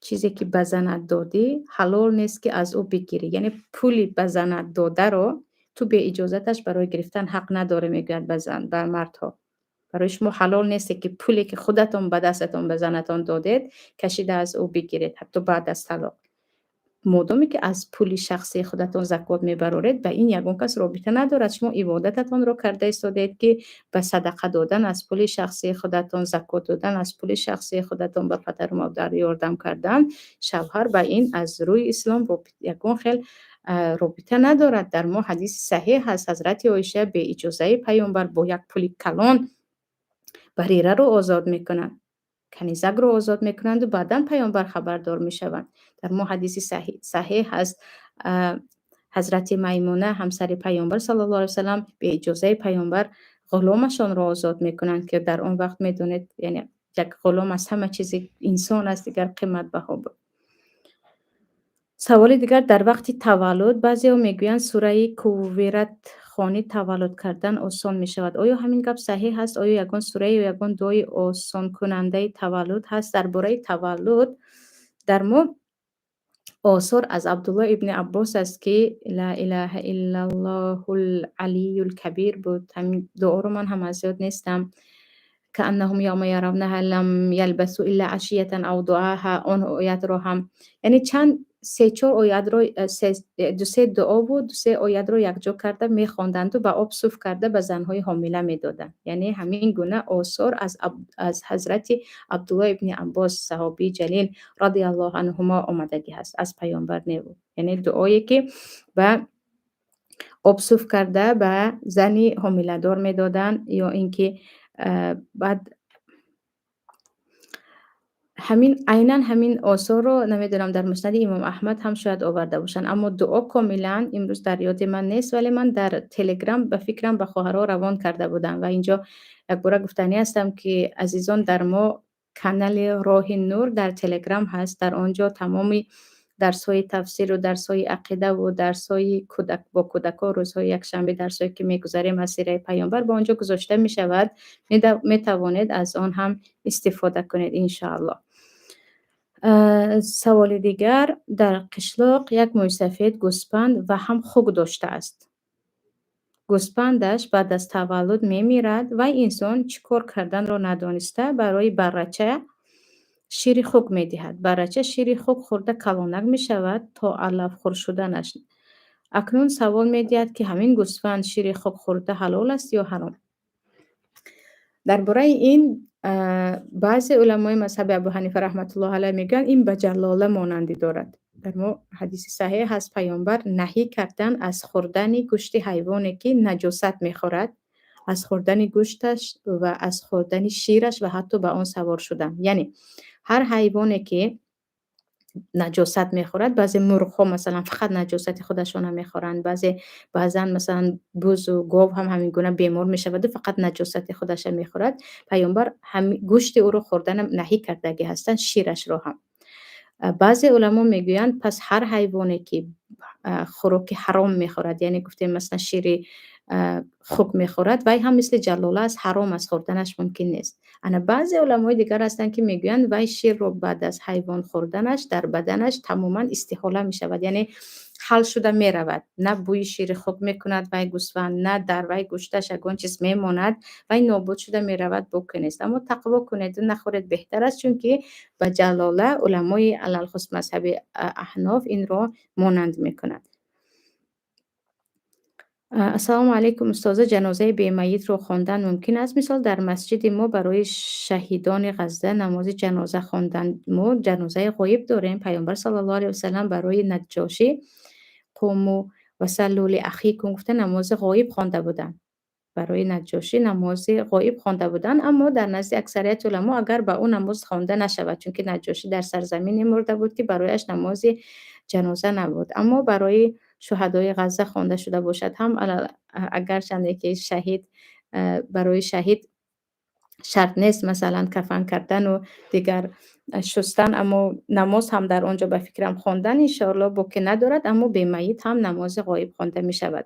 Чизе ки ба занат додӣ, ҳалол нест, ки аз ӯ бигирӣ. Яъне пули ба занат додаро ту беиҷозаташ барои гирифтан ҳақ надорӣ, мегӯяд ба зан, ба мардҳо. Барои шумо ҳалол несте, ки пуле, ки худатон ба дастатон ба занатон додед, кашида аз ӯ бигиред, ҳатто баъд аз талоқ. Модоме ки аз пули шахсии худатон закот мебароред, ба ин ягон кас робита надорад. Шумо ибодататонро карда истодаед, ки ба садақа додан аз пули шахсии худатон, закот додан аз пули шахсии худатон, ба падару модар ёрдам кардан. Шавҳар ба ин аз рӯи ислом ягон хел робита надорад. Дар мо ҳадиси саҳеҳ ҳаст, ҳазрати Оиша беиҷозаи Паёмбар бо як пули калон Барираро озод мекунанд, канизакро озод мекунанду баъдан Паёмбар хабардор мешаванд. Дар мо ҳадиси саҳеҳ ҳаст, ҳазрати Маймуна, ҳамсари Паёмбар саллаллоҳу алайҳи васаллам, беиҷозаи Паёмбар ғуломашонро озод мекунанд, ки дар он вақт, медонед, яъне як ғулом аз ҳама чизи инсон аст дигар қиматбаҳо буд. Саволи дигар: дар вақти таваллуд баъзеҳо мегӯянд, сураи Куввират хонӣ, таваллуд кардан осон мешавад. Оё ҳамин гап саҳеҳ ҳаст? Оё ягон сура ё ягон дуои осонкунандаи таваллуд ҳаст? Дар бораи таваллуд дар мо Осор аз Абдуллоҳ ибни Аббос аст, ки ла илаҳа иллаллоҳул алиюл кабир буд. Ҳамин дуоро ман ҳам аз ёд нестам. Кааннаҳум явма яравнаҳа лам ялбасу илла ашиятан ав дуаҳа, он оятро ҳам, яъне чанд се-чор оятро, ду-се дуову ду-се оятро якҷо карда мехонданду ба об суф карда ба занҳои ҳомила медоданд. Яъне ҳамин гуна осор аз ҳазрати Абдуллоҳ ибни Аббос, саҳобии ҷалил радиаллоҳу анҳумо, омадагӣ ҳаст, аз паёмбар неву. Яъне дуое, ки ба об суф карда ба зани ҳомиладор медоданд, ё ин ки баъд ҳамин, айнан ҳамин осорро намедонам, дар Муснади Имом Аҳмад ҳам шояд оварда бошанд, аммо дуо комилан имрӯз дар ёди ман нест, вале ман дар Телеграм, ба фикрам, ба хоҳарҳо равон карда будам. Ва инҷо якбора гуфтанӣ ҳастам, ки азизон, дар мо канали Роҳи Нур дар Телеграм ҳаст. Дар он ҷо тамоми дарсҳои тафсиру дарсҳои ақидаву дарсҳои кӯдак бо кӯдакҳо, рӯзҳои якшанбе дарсҳое, ки мегузарем аз сираи паёмбар, ба он ҷо гузошта мешавад. Метавонед аз он ҳам истифода кунед, иншоаллоҳ. Саволи дигар: дар қишлоқ як мӯйсафед гӯспанд ва ҳам хук доштааст. Гӯспандаш баъд аз таваллуд мемирад. Вай инсон чӣ кор карданро надониста, барои баррача шири хук медиҳад. Баррача шири хук хӯрда калонак мешавад то алафхӯр шуданаш. Акнун савол медиҳад, ки ҳамин гӯсфанд шири хук хӯрда ҳалол аст ё ҳаром? Дар бораи ин баъзе уламои мазҳаби Абу Ҳанифа раҳматуллоҳ алайҳ мегӯянд, ин ба ҷаллола монандӣ дорад. Дар мо ҳадиси саҳеҳ ҳаст, паёмбар наҳӣ кардан аз хӯрдани гӯшти ҳайвоне, ки наҷосат мехӯрад, аз хӯрдани гӯшташ ва аз хӯрдани шираш ва ҳатто ба он савор шудан. Яъне ҳар ҳайвоне, ки наҷосат мехӯрад, баъзе мурғҳо, масалан, фақат наҷосати худашонро мехӯранд, баъзан, масалан, бузу гов ҳам ҳамин гуна бемор мешаваду фақат наҷосати худаша мехӯрад. Паёмбар гӯшти ӯро хӯрданам наҳӣ кардагӣ ҳастанд, ширашро ҳам. Баъзе уламо мегӯянд, пас ҳар ҳайвоне, ки хӯроки ҳаром мехӯрад, яъне гуфтем, масалан, шири хук мехӯрад, вай ҳам мисли ҷаллола аст, ҳаром аст, хӯрданаш мумкин нест. Ана баъзе уламои дигар ҳастанд, ки мегӯянд, вай ширро баъд аз ҳайвон хӯрданаш дар баданаш тамоман истиҳола мешавад, яъне ҳал шуда меравад. На бӯи шири хук мекунад вай гӯсфанд, на дар вай гӯшташ ягон чиз мемонад, вай нобуд шуда меравад, боке нест. Аммо тақво кунеду нахӯред беҳтар аст, чунки ба ҷаллола уламои алалхусус мазҳаби аҳноф инро монанд мекунад. Ассалому алайкум, устоза, ҷанозаи бемайитро хондан мумкин аст? Мисол, дар масҷиди мо барои шаҳидони Ғазза намози ҷаноза хонданд. Мо ҷанозаи ғоиб дорем. Паёмбар саллаллоҳу алайҳи васаллам барои Наҷҷошӣ қуму васаллу ли ахикум гуфта намози ғоиб хонда буданд. Барои Наҷҷошӣ намози ғоиб хонда буданд, аммо дар назди аксарияти уламо, агар ба ӯ намоз хонда нашавад, чунки Наҷҷошӣ дар сарзамине мурда буд, ки барояш намози ҷаноза набуд. Аммо барои шуҳадои Ғазза хонда шуда бошад ҳам, агарчанде ки шаҳид, барои шаҳид шарт нест, масалан, кафан кардану дигар шустан, аммо намоз ҳам дар он ҷо, ба фикрам, хондан, иншоаллоҳ, боке надорад, аммо бемайит ҳам намози ғоиб хонда мешавад.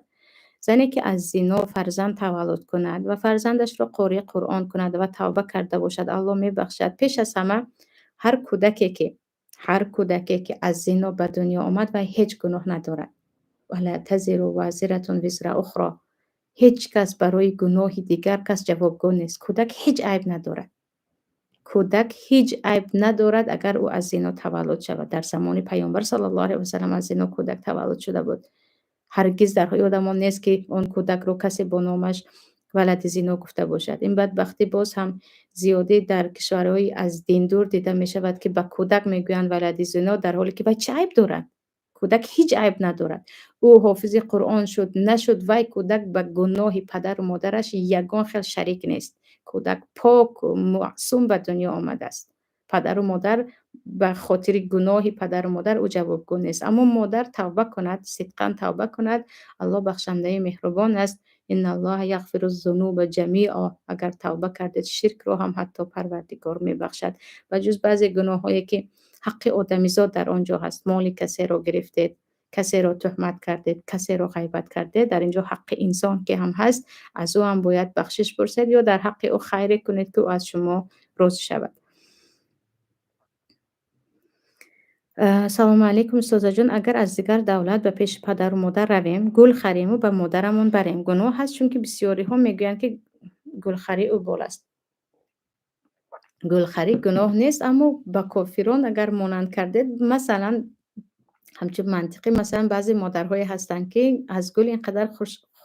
Зане, ки аз зино фарзанд таваллуд кунад ва фарзандашро қории Қуръон кунад ва тавба карда бошад, Аллоҳ мебахшад? Пеш аз ҳама, ҳар кӯдаке, ки аз зино ба дунё омад, вай ҳеҷ гуноҳ надорад. Вала тазиру вазиратун визра ухро. Ҳеҷ кас барои гуноҳи дигар кас ҷавобгӯ нест. Кӯдак ҳеҷ айб надорад. Кӯдак ҳеҷ айб надорад, агар ӯ аз зино таваллуд шавад. Дар замони паёмбар саллаллоҳу алайҳи васаллам аз зино кӯдак таваллуд шуда буд. Ҳаргиз дар ёдамон нест, ки он кӯдакро касе бо номаш валади зино гуфта бошад. Ин бадбахтӣ боз ҳам зиёдӣ дар кишварҳои аз дин дур дида мешавад, ки ба кӯдак мегӯянд валади зино, дар ҳоле ки вай чӣ айб дорад? Кӯдак ҳеҷ айб надорад. Ӯ ҳофизи Қуръон шуд, нашуд, вай кӯдак ба гуноҳи падару модараш ягон хел шарик нест. Кӯдак пок, маъсум ба дунё омадааст. Падару модар, ба хотири гуноҳи падару модар ӯ ҷавобгӯ нест. Аммо модар тавба кунад, сидқан тавба кунад, Аллоҳ бахшандаи меҳрубон аст. Инналлоҳа яғфиру зунуба ҷамиъо. Агар тавба кардед, ширкро ҳам ҳатто Парвардигор мебахшад. Ба ҷуз баъзе гуноҳҳое, ки ҳаққи одамизод дар он ҷо ҳаст. Моли касеро гирифтед, касеро туҳмат кардед, касеро ғайбат кардед, дар ин ҷо ҳаққи инсон ки ҳам ҳаст, аз ӯ ҳам бояд бахшиш пурсед ё дар ҳаққи ӯ хайре кунед, ки ӯ аз шумо розӣ шавад. Салому алайкум, устозаҷон. Агар аз дигар давлат ба пеши падару модар равем, гул хариму ба модарамон барем, гуноҳ ҳаст? Чунки бисёриҳо мегӯянд, ки гулхарӣ убол аст. Гулхарӣ гуноҳ нест, аммо ба кофирон агар монанд кардед, масалан, ҳамчун мантиқӣ, масалан, баъзе модарҳое ҳастанд, ки аз гул ин қадар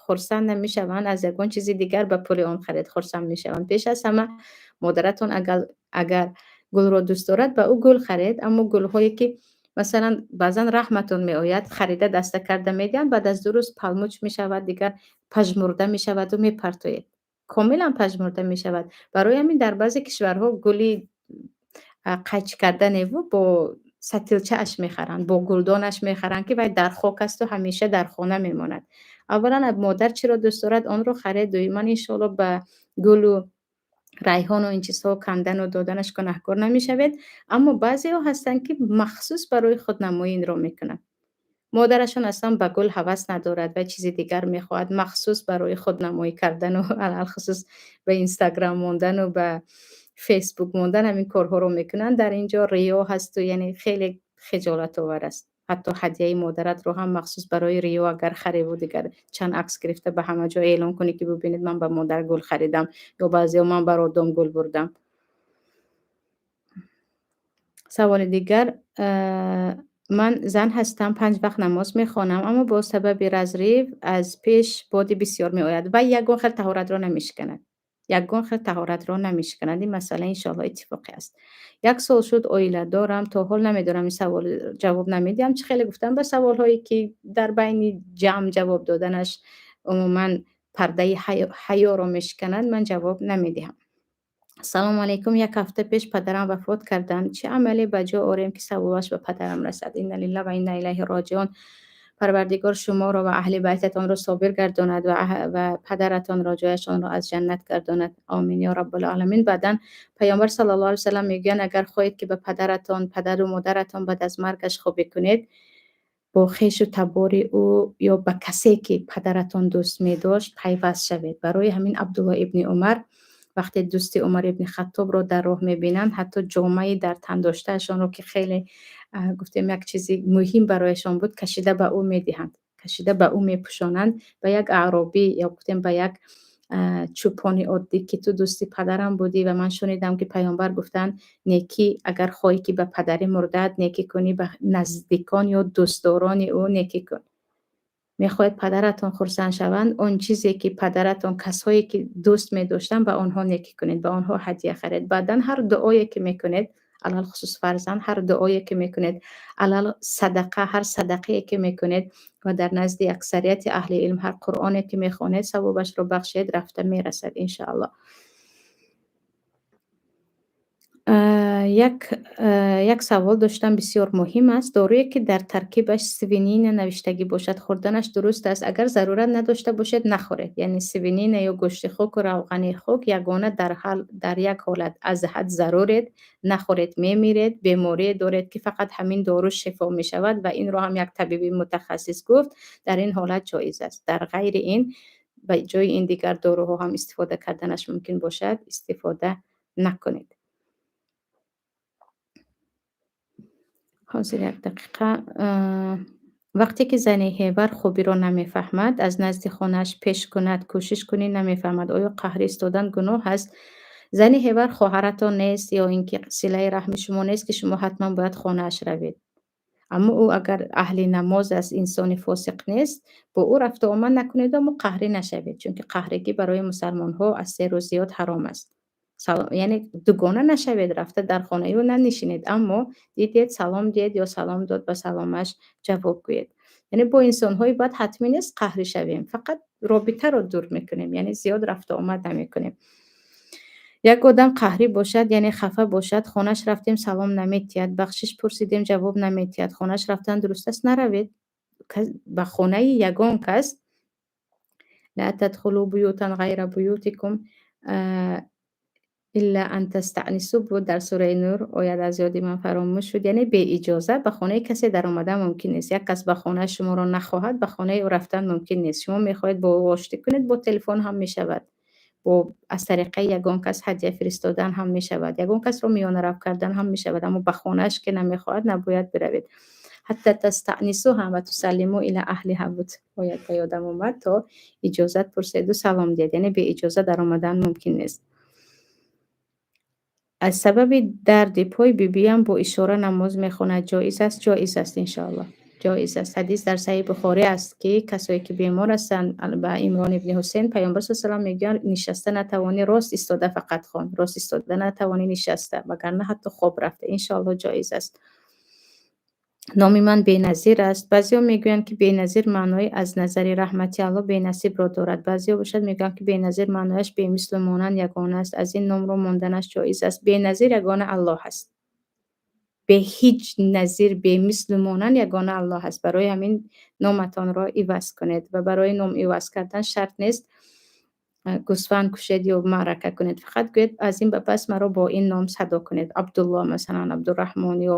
хурсанд намешаванд, аз ягон чизи дигар ба пули он харид хурсанд мешаванд. Пеш аз ҳама, модаратон агар гулро дӯст дорад, ба ӯ гул харед, аммо гулҳое ки, масалан, баъзан раҳматон меояд, харида даста карда медиҳанд, баъд аз 2 рӯз палмуч мешавад, дигар пажмурда мешаваду мепартоед. Комилан пажмурда мешавад. Барои ҳамин дар баъзе кишварҳо гули қайчи карданеву бо сатилчааш мехаранд, бо гулдонаш мехаранд, ки вай дар хок асту ҳамеша дар хона мемонад. Аввалан, модар чиро дӯст дорад, онро харед. Дуюман, иншоалло, ба гулу райҳону ин чизҳо кандану доданаш гунаҳкор намешавед. Аммо баъзеҳо ҳастанд, ки махсус барои худнамоӣ инро мекунанд. Модарашон аслан ба гул ҳавас надорад ва чизи дигар мехоҳад, махсус барои худнамоӣ кардану алалхусус ба Инстаграм мондану ба Фейсбук мондан ҳамин корҳоро мекунанд. Дар ин ҷо риё ҳасту, яъне хеле хиҷолатовар аст. Ҳатто ҳадияи модаратро ҳам махсус барои риё агар хариву дигар чанд акс гирифта ба ҳама ҷо эълон кунӣ, ки бубинед, ман ба модар гул харидам, ё баъзеҳо ман ба роддом гул бурдам. Саволи дигар: ман зан ҳастам, панҷ вақт намоз мехонам, аммо бо сабаби разрыв аз пеш боди бисёр меояд ва ягон хел таҳоратро намешиканад. Ягон хел таҳоратро намешиканад. Ин масъала, иншоалло, иттифоқӣ аст. Як сол шуд оила дорам, то ҳол намедонам. Ин савол ҷавоб намедиҳам. Чӣ хеле гуфтам, ба саволҳое ки дар байни ҷамъ ҷавоб доданаш умуман пардаи ҳаёро мешиканад, ман ҷавоб намедиҳам. Ассалому алайкум. Як ҳафта пеш падарам вафот карданд. Чӣ амале ба ҷо орем, ки савобаш ба падарам расад? Инна лиллаҳ ва инна илайҳи роҷиун. Парвардигор шуморо ва аҳли байтатонро собир гардонад ва падаратонро ҷояшонро аз ҷаннат гардонад. Омин ё раббулоламин. Баъдан Паёмбар саллаллоҳу алайҳи васалам мегӯянд: агар хоҳед, ки ба падаратон, падару модаратон баъд аз маргаш хубӣ кунед, бо хешу табори ӯ ё ба касе, ки падаратон дӯст медошт, пайваст шавед. Барои ҳамин Абдулло ибни Умар вақте дӯсти Умар ибни Хаттобро дар роҳ мебинанд, ҳатто ҷомаи дар тан доштаашонро, ки хеле, гуфтем, як чизи муҳим барояшон буд, кашида ба ӯ медиҳанд, кашида ба ӯ мепӯшонанд, ба як аъробӣ ё, гуфтем, ба як чӯпони оддӣ, ки ту дӯсти падарам будӣ ва ман шунидам, ки Паёмбар гуфтанд: некӣ агар хоҳӣ, ки ба падари мурдаат некӣ кунӣ, ба наздикон ё дӯстдорони ӯ некӣ кун. Мехоҳед падаратон хурсанд шаванд, он чизе ки падаратон, касҳое ки дӯст медоштанд, ба онҳо некӣ кунед, ба онҳо ҳадя харед. Баъдан ҳар дуое ки мекунед, алалхусус фарзанд, ҳар дуое ки мекунед, алал садақа, ҳар садақае ки мекунед ва дар назди аксарияти аҳли илм ҳар қуръоне ки мехонед, савобашро бахшед, рафта мерасад, иншоаллоҳ. Як савол доштам, бисёр муҳим аст. Доруе, ки дар таркибаш свинина навиштагӣ бошад, хӯрданаш дуруст аст? Агар зарурат надошта бошед, нахӯред. Яъне свинина ё гӯшти хуку равғани хук ягона дар як ҳолат: аз ҳад заруред, нахӯред, мемиред, беморие доред, ки фақат ҳамин дору шифо мешавад ва инро ҳам як табиби мутахассис гуфт, дар ин ҳолат ҷоиз аст. Дар ғайри ин, ба ҷои ин дигар доруҳо ҳам истифода карданаш мумкин бошад, истифода накунед. Ҳозир, як дақиқа. Вақте ки зани ҳевар хубиро намефаҳмад, аз назди хонааш пеш кунад, кӯшиш кунӣ, намефаҳмад, оё қаҳр истодан гуноҳ аст? Зани ҳевар хоҳаратон нест ё ин ки силаи раҳми шумо нест, ки шумо ҳатман бояд хонааш равед. Аммо ӯ агар аҳли намоз аст, инсони фосиқ нест, бо ӯ рафту омад накунеду, аммо қаҳрӣ нашавед, чунки қаҳригӣ барои мусалмонҳо аз 3 рӯз зиёд ҳаром аст. Яъне дугона нашавед, рафта дар хонаи ӯ нанишинед, аммо дидед, салом диҳед ё салом дод, ба саломаш ҷавоб гӯед. Яъне бо инсонҳои бад ҳатмӣ нест қаҳрӣ шавем, фақат робитаро дур мекунем, яъне зиёд рафту омад намекунем. Як одам қаҳрӣ бошад, яъне хафа бошад, хонааш рафтем, салом наметиҳад, бахшиш пурсидем, ҷавоб наметиҳад, хонааш рафтан дуруст аст? Наравед ба хонаи ягон кас. Ла тадхулу буютан ғайра буютикум илла ан тастаънису буд дар сураи Нур, оят аз ёди ман фаромӯш шуд. Яъне беиҷоза ба хонаи касе даромадан мумкин нест. Як кас ба хонаи шуморо нахоҳад, ба хонаи ӯ рафтан мумкин нест. Шумо мехоҳед бо ӯ оштӣ кунед, бо телефон ҳам мешавад. Бо аз тариқаи ягон кас ҳадя фиристодан ҳам мешавад, ягон касро миёнарав кардан ҳам мешавад, аммо ба хонааш ки намехоҳад, набояд биравед. حتى تستأنسوا وتسلموا إلى أهلها буд, бояд ба ёдам омад, то иҷозат пурседу салом диҳед, яъне беиҷоза даромадан мумкин нест. Аз сабаби дарди пой бибиям бо ишора намоз мехонад, ҷоиз аст? Ҷоиз аст, иншоаллоҳ, ҷоиз аст. Ҳадис дар Саҳиҳи Бухорӣ аст, ки касое ки бемор ҳастанд, ба Имрон ибни Ҳусейн Паёмбар с салам мегӯянд: нишаста натавонӣ, рост истода фақат хон, рост истода натавонӣ, нишаста, вагарна ҳатто хоб рафта. Иншоаллоҳ, ҷоиз аст. Номи ман Беназир аст. Баъзеҳо мегӯянд, ки Беназир маънои аз назари раҳмати Аллоҳ бенасибро дорад. Баъзеҳо бошад, мегӯянд, ки Беназир маънояш бемислу монанд, ягона аст. Аз ин номро монданаш ҷоиз аст? Беназир ягона Аллоҳ аст, бе ҳеҷ назир, бемислу монанд ягона Аллоҳ аст. Барои ҳамин номатонро иваз кунед ва барои ном иваз кардан шарт нест гӯсфанд кушед ё маърака кунед. Фақат гӯед: аз ин ба пас маро бо ин ном садо кунед, Абдулло масалан, Абдурраҳмон ё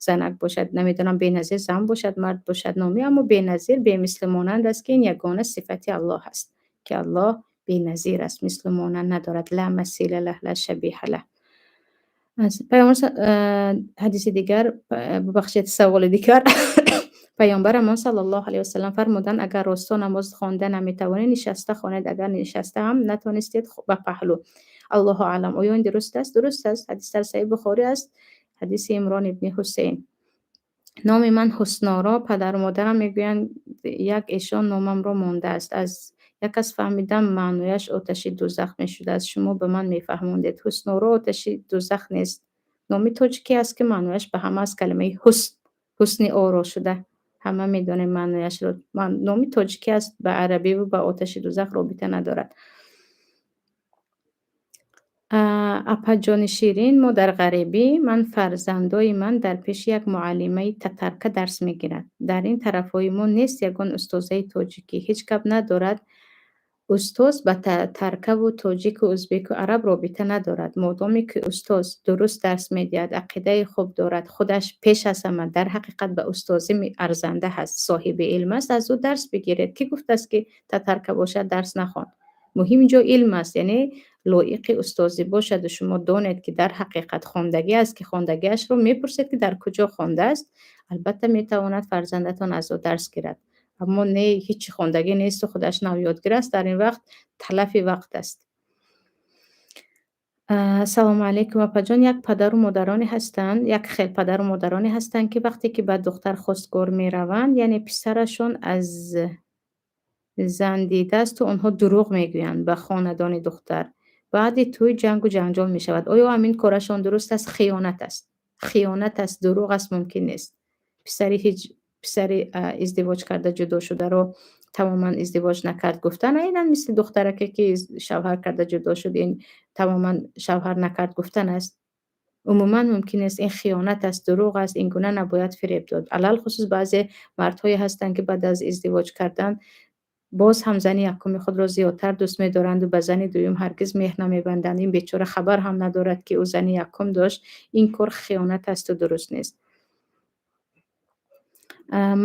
занак бошад, намедонам, Беназир зан бошад, мард бошад номи, аммо Беназир бемислу монанд аст, ки ин ягона сифати Аллоҳ аст, ки Аллоҳ беназир аст, мислу монанд надорад. لا مثيل له، لا شبيه له. Пайғамбар, ҳадиси дигар, бубахшед, саволи дигар. Паёмбарамон саллаллоҳу алайҳи васаллам фармуданд: агар росто намоз хонда наметавонед, нишаста хонед, агар нишаста ҳам натонистед, ба паҳлӯ. Аллоҳу аълам. Оё ин дуруст аст? Дуруст аст. Ҳадис дар Саҳиҳи Бухорӣ аст, ҳадиси Имрон ибни Ҳусейн. Номи ман Ҳусноро, падару модарам мегӯянд, як эшон номамро мондааст. Аз як кас фаҳмидам, маънояш оташи дӯзах мешудааст. Шумо ба ман мефаҳмондед. Ҳусноро оташи дӯзах нест, номи тоҷикӣ аст, ки маънояш ба ҳама аз калимаи ҳусн, ҳусни оро шуда, ҳама медонем маънояшро. Номи тоҷикӣ аст, ба арабиву ба оташи дӯзах робита надорад. Апаҷони ширин, мо дар ғарибӣ, ман фарзандои ман дар пеши як муаллимаи татарка дарс мегирад. Дар ин тарафҳои мо нест ягон устозаи тоҷикӣ. Ҳеҷ гап надорад, устоз ба татаркаву тоҷику узбеку араб робита надорад. Модоме ки устоз дуруст дарс медиҳад, ақидаи хуб дорад, худаш пеш аз ҳама дар ҳақиқат ба устозӣ арзанда ҳаст, соҳиби илм аст, аз ӯ дарс бигиред. Кӣ гуфтааст, ки татарка бошад, дарс нахон? Муҳим инҷо илм аст, яъне лоиқи устозӣ бошаду шумо донед, ки дар ҳақиқат хондагӣ аст, ки хондагиашро мепурсед, ки дар куҷо хондааст. Албатта, метавонад фарзандатон аз ӯ дарс гирад. Аммо не, ҳечи хондагӣ несту худаш навёдгир аст, дар ин вақт талафи вақт аст. Ассалому алайкум, апаҷон. Як падару модароне ҳастанд, як хел падару модароне ҳастанд, ки вақте ки ба духтар хостгор мераванд, яъне писарашон аз зан дидаасту онҳо дурӯғ мегӯянд ба хонадони духтар. Баъди тӯй ҷангу ҷанҷол мешавад. Оё ҳамин корашон дуруст аст? Хиёнат аст, хиёнат аст, дурӯғ аст, мумкин нест. Писари ҳеҷ писари издивоҷ карда ҷудо шударо тамоман издивоҷ накард гуфтан айнан мисли духтараке, ки шавҳар карда ҷудо шуд, ин тамоман шавҳар накард гуфтан аст. Умуман мумкин нест, ин хиёнат аст, дурӯғ аст, ин гуна набояд фиреб дод. Алалхусус баъзе мардҳое ҳастанд, ки баъд аз издивоҷ кардан боз ҳам зани якуми худро зиёдтар дӯст медоранду ба зани дуюм ҳаргиз меҳр намебанданд. Ин бечора хабар ҳам надорад, ки ӯ зани якум дошт. Ин кор хиёнат асту дуруст нест.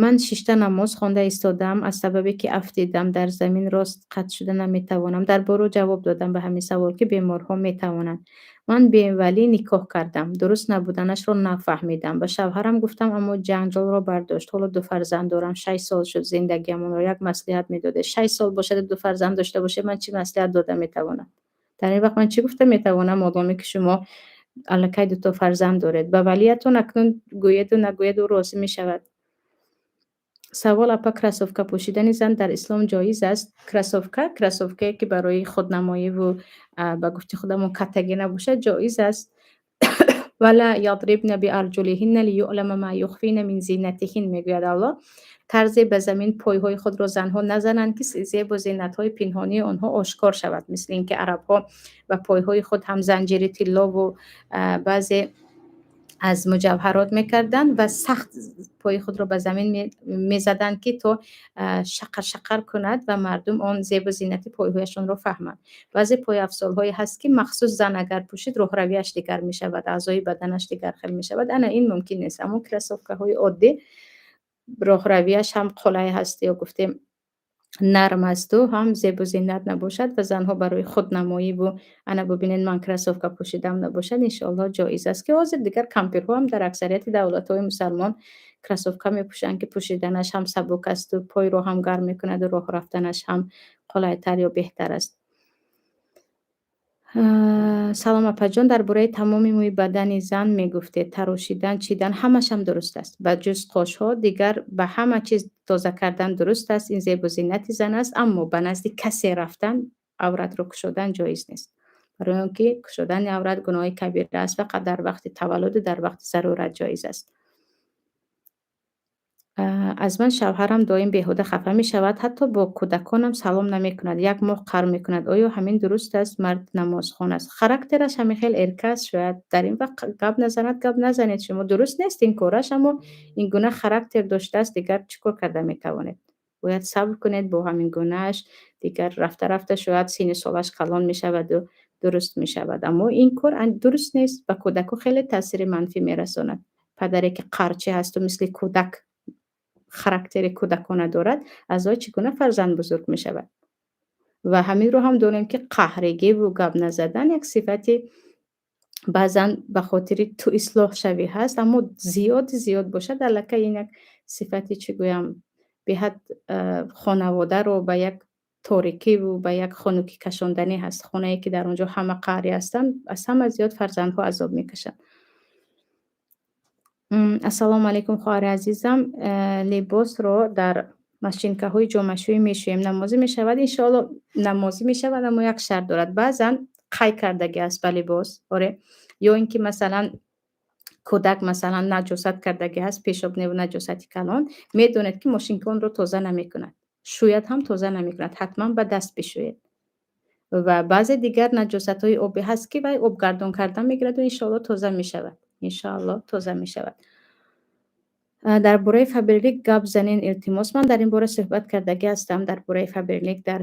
Ман шишта намоз хонда истодаам, аз сабабе ки афтидам дар замин, рост қат шуда наметавонам. Дар боло ҷавоб додам ба ҳамин савол, ки беморҳо метавонанд. Ман бевалӣ никоҳ кардам, дуруст набуданашро нафаҳмидам. Ба шавҳарам гуфтам, аммо ҷанҷолро бардошт. Ҳоло ду фарзанд дорам, 6 сол шуд зиндагиамонро. Як маслиҳат медодед. 6 сол бошаду ду фарзанд дошта бошед, ман чӣ маслиҳат дода метавонам? Дар ин вақт ман чӣ гуфта метавонам, модоме ки шумо аллакай дуто фарзанд доред? Ба валиятон акнун гӯеду нагӯед, ӯ розӣ мешавад. Савол: апа, кроссовка пӯшидани зан дар ислом ҷоиз аст? Кроссовка, кроссовкае ки барои худнамоиву, ба гуфти худамон, каттагӣ набошад, ҷоиз аст. ولا يضربن بأرجلهن ليعلم ما يخفين من زينتهن, мегӯяд Аллоҳ. Тарзе ба замин пойҳои худро занҳо назананд, ки зебу зинатҳои пинҳонии онҳо ошкор шавад. Мисли ин ки арабҳо ба пойҳои худ ҳам занҷири тиллову баъзе аз муҷавҳарот мекарданд ва сахт пои худро ба замин мезаданд, ки то шақар шақар кунад ва мардум он зебу зинати пойҳояшонро фаҳманд. Баъзе пойафзолҳое ҳаст, ки махсус зан агар пӯшид, роҳравияш дигар мешавад, аъзои баданаш дигар хел мешавад. Ана ин мумкин нест, аммо кроссовкаҳои оддӣ роҳравияш ҳам қулай ҳаст ё гуфтем. Нарм асту, ҳам зебу зинат набошад ва занҳо барои худнамоиву ана бубинед, ман кроссовка пӯшидам набошад, иншоаллоҳ, ҷоиз аст, ки ҳозир дигар кампирҳо ҳам дар аксарияти давлатҳои мусалмон кроссовка мепӯшанд, ки пӯшиданаш ҳам сабук асту пойро ҳам гарм мекунаду роҳ рафтанаш ҳам қулайтар ё беҳтар аст. Салом, апаҷон, дар бораи тамоми мӯи бадани зан мегуфтед, тарошидан, чидан, ҳамашам дуруст аст. Ба ҷуз қошҳо, дигар ба ҳама чиз тоза кардан дуруст аст, ин зебу зинати зан аст, аммо ба назди касе рафтан, авратро кушодан ҷоиз нест. Барои он ки кушодани аврат гуноҳи кабира аст, фақат дар вақти таваллуду дар вақти зарурат ҷоиз аст. Аз ман шавҳарам доим беҳуда хафа мешавад, ҳатто бо кӯдаконам салом намекунад, як моҳ қаҳр мекунад. Оё ҳамин дуруст аст? Мард намозхон аст. Характераш ҳамин хел эрка аст, шояд дар ин вақт гап назанад, гап назанед шумо. Дуруст нест ин кораш, аммо ин гуна характер доштааст, дигар чӣ кор карда метавонед? Бояд сабр кунед бо ҳамин гунааш, дигар рафта-рафта шояд синну солаш калон мешаваду дуруст мешавад. Аммо ин кор дуруст нест, ба кӯдаку хеле таъсири манфӣ мерасонад. Падаре ки қарчӣ ҳасту мисли кӯдак характери кӯдакона дорад, аз ой чӣ гуна фарзанд бузург мешавад? Ва ҳаминро ҳам донем, ки қаҳригиву гап назадан як сифати баъзан ба хотири ту ислоҳшавӣ ҳаст, аммо зиёди зиёд бошад, аллакай ин як сифати, чӣ гӯям, беҳад хонаводаро ба як торикиву ба як хунукӣ кашонданӣ ҳаст. Хонае ки дар он ҷо ҳама қаҳрӣ ҳастанд, аз ҳама зиёд фарзандҳо азоб мекашанд. Ассалому алайкум, хоҳари азизам. Либосро дар машинкаҳои ҷомашӯӣ мешӯем, намозӣ мешавад? Иншоалло, намозӣ мешавад, аммо як шарт дорад. Баъзан қай кардагӣ аст ба либос, оре, ё ин ки, масалан, кӯдак, масалан, наҷосат кардагӣ аст, пешоб неву наҷосати калон, медонед, ки мошинка онро тоза намекунад. Шӯяд ҳам тоза намекунад, ҳатман ба даст бишӯед. Ва баъзе дигар наҷосатҳои обӣ ҳаст, ки вай обгардон кардан мегираду иншоалло, тоза мешавад. Иншоалло, тоза мешавад. Дар бораи Фаберлик гап занен, илтимос. Ман дар ин бора суҳбат кардагӣ ҳастам, дар бораи Фаберлик дар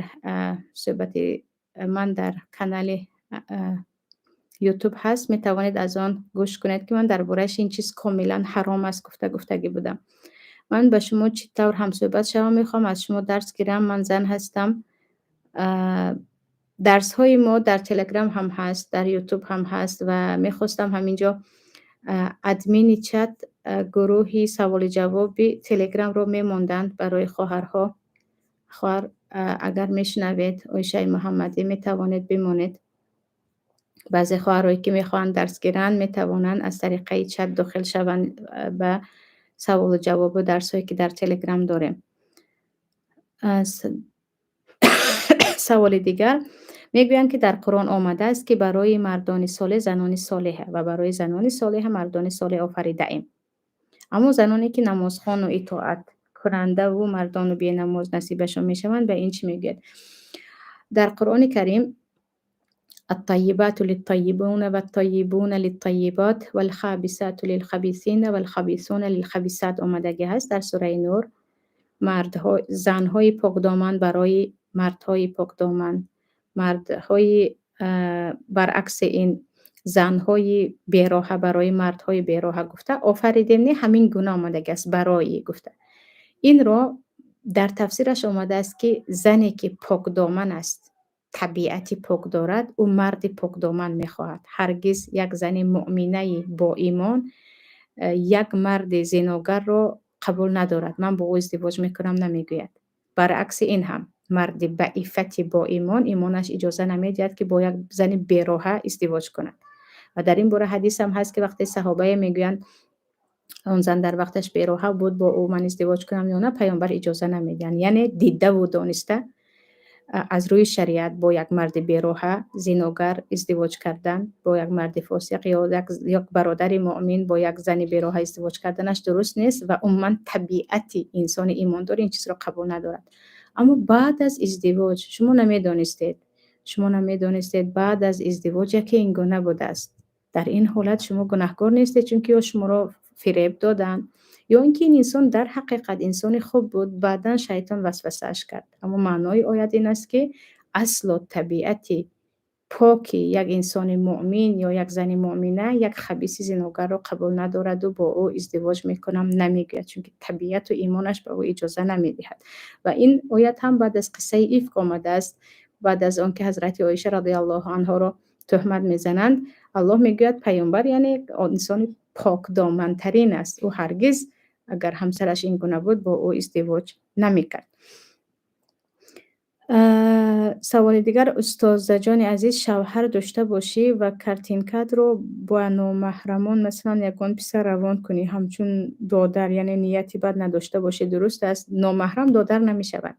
суҳбати ман дар канали Ютуб ҳаст, метавонед аз он гӯш кунед, ки ман дар борааш ин чиз комилан ҳаром аст гуфта гуфтагӣ будам. Ман ба шумо чӣ тавр ҳамсӯҳбат шавам? Мехоҳам аз шумо дарс гирам, ман зан ҳастам. Дарсҳои мо дар Телеграм ҳам ҳаст, дар Ютуб ҳам ҳаст ва мехостам ҳамин ҷо админи чат гурӯҳи саволи ҷавоби Телеграмро мемонданд барои хоҳарҳо. Хоҳар, агар мешунавед, Оишаи Муҳаммадӣ, метавонед бимонед. Баъзе хоҳарое ки мехоҳанд дарс гиранд, метавонанд аз тариқаи чат дохил шаванд ба саволу ҷавобу дарсҳое ки дар Телеграм дорем. Саволи дигар: мегӯянд, ки дар Қуръон омадааст, ки барои мардони солеҳ занони солеҳа ва барои занони солеҳа мардони солеҳ офаридаем. Аммо заноне ки намозхону итоаткунандаву мардону бенамоз насибашон мешаванд, ба ин чӣ мегӯяд? Дар Қуръони Карим الطيبات للطيبون والطيبون للطيبات والخابثات للخبيثين والخبيثون للخبيثات омадагӣ ҳаст дар сураи Нур. Мардҳо, занҳои покдоман барои мардҳои покдоман, мардҳои, баръакси ин, занҳои бероҳа барои мардҳои бероҳа гуфта офаридем, не, ҳамин гуна омадагӣ аст, барои гуфта. Инро дар тафсираш омадааст, ки зане ки покдоман аст, табиати пок дорад, ӯ марди покдоман мехоҳад. Ҳаргиз як зани муъминаи боимон як марди зиногарро қабул надорад, ман бо ӯ издивоҷ мекунам намегӯяд. Баръакси ин ҳам марди баиффати боимон имонаш иҷоза намедиҳад, ки бо як зани бероҳа издивоҷ кунад. Ва дар ин бора ҳадисам ҳаст, ки вақте саҳобае мегӯянд, он зан дар вақташ бероҳа буд, бо ӯ ман издивоҷ кунам ё на, Паёмбар иҷоза намедиҳанд. Яъне дидаву дониста аз рӯи шариат бо як марди бероҳа, зиногар издивоҷ кардан, бо як марди фосиқ ё як бародари муъмин бо як зани бероҳа издивоҷ карданаш дуруст нест ва умуман табиати инсони имондор ин чизро қабул надорад. Аммо баъд аз издивоҷ шумо намедонистед, баъд аз издивоҷ яке ин гуна будааст. Дар ин ҳолат шумо гунаҳкор нестед, чунки ё шуморо фиреб доданд, ё ин ки ин инсон дар ҳақиқат инсони хуб буд, баъдан шайтон васвасааш кард. Аммо маънои оят ин аст, ки асло табиати Поки як инсони муъмин ё як зани муъмина як хабиси зиногарро қабул надораду бо ӯ издивоҷ мекунам намегӯяд, чунки табиату имонаш ба ӯ иҷоза намедиҳад. Ва ин оят ҳам баъд аз қиссаи Ифк омадааст. Баъд аз он ки ҳазрати Оиша радиаллоҳу анҳоро тӯҳмат мезананд, Аллоҳ мегӯяд, паёмбар, яъне инсони покдомантарин аст, ӯ ҳаргиз, агар ҳамсараш ин гуна буд, бо ӯ издивоҷ намекард. Саволи дигар: устозаҷони азиз, шавҳар дошта бошӣ ва картинкатро ба номаҳрамон, масалан, ягон писар равон кунӣ, ҳамчун додар, яъне нияти бад надошта бошӣ, дуруст аст? Номаҳрам додар намешавад.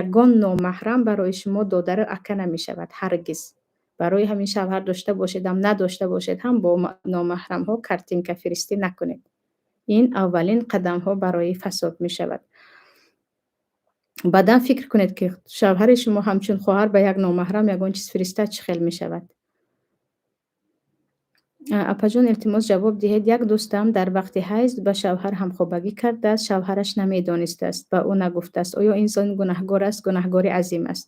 Ягон номаҳрам барои шумо додару ака намешавад ҳаргиз. Барои ҳамин шавҳар дошта бошедам, надошта бошед ҳам, бо номаҳрамҳо картинка фиристӣ накунед. Ин аввалин қадамҳо барои фасод мешавад. Баъдан фикр кунед, ки шавҳари шумо ҳамчун хоҳар ба як номаҳрам ягон чиз фиристад, чӣ хел мешавад. Апаҷон, илтимос, ҷавоб диҳед. Як дӯстам дар вақти ҳайз ба шавҳар ҳамхобагӣ кардааст, шавҳараш намедонистааст, ба ӯ нагуфтааст. Оё инсон гунаҳгор аст? Гунаҳгори азим аст.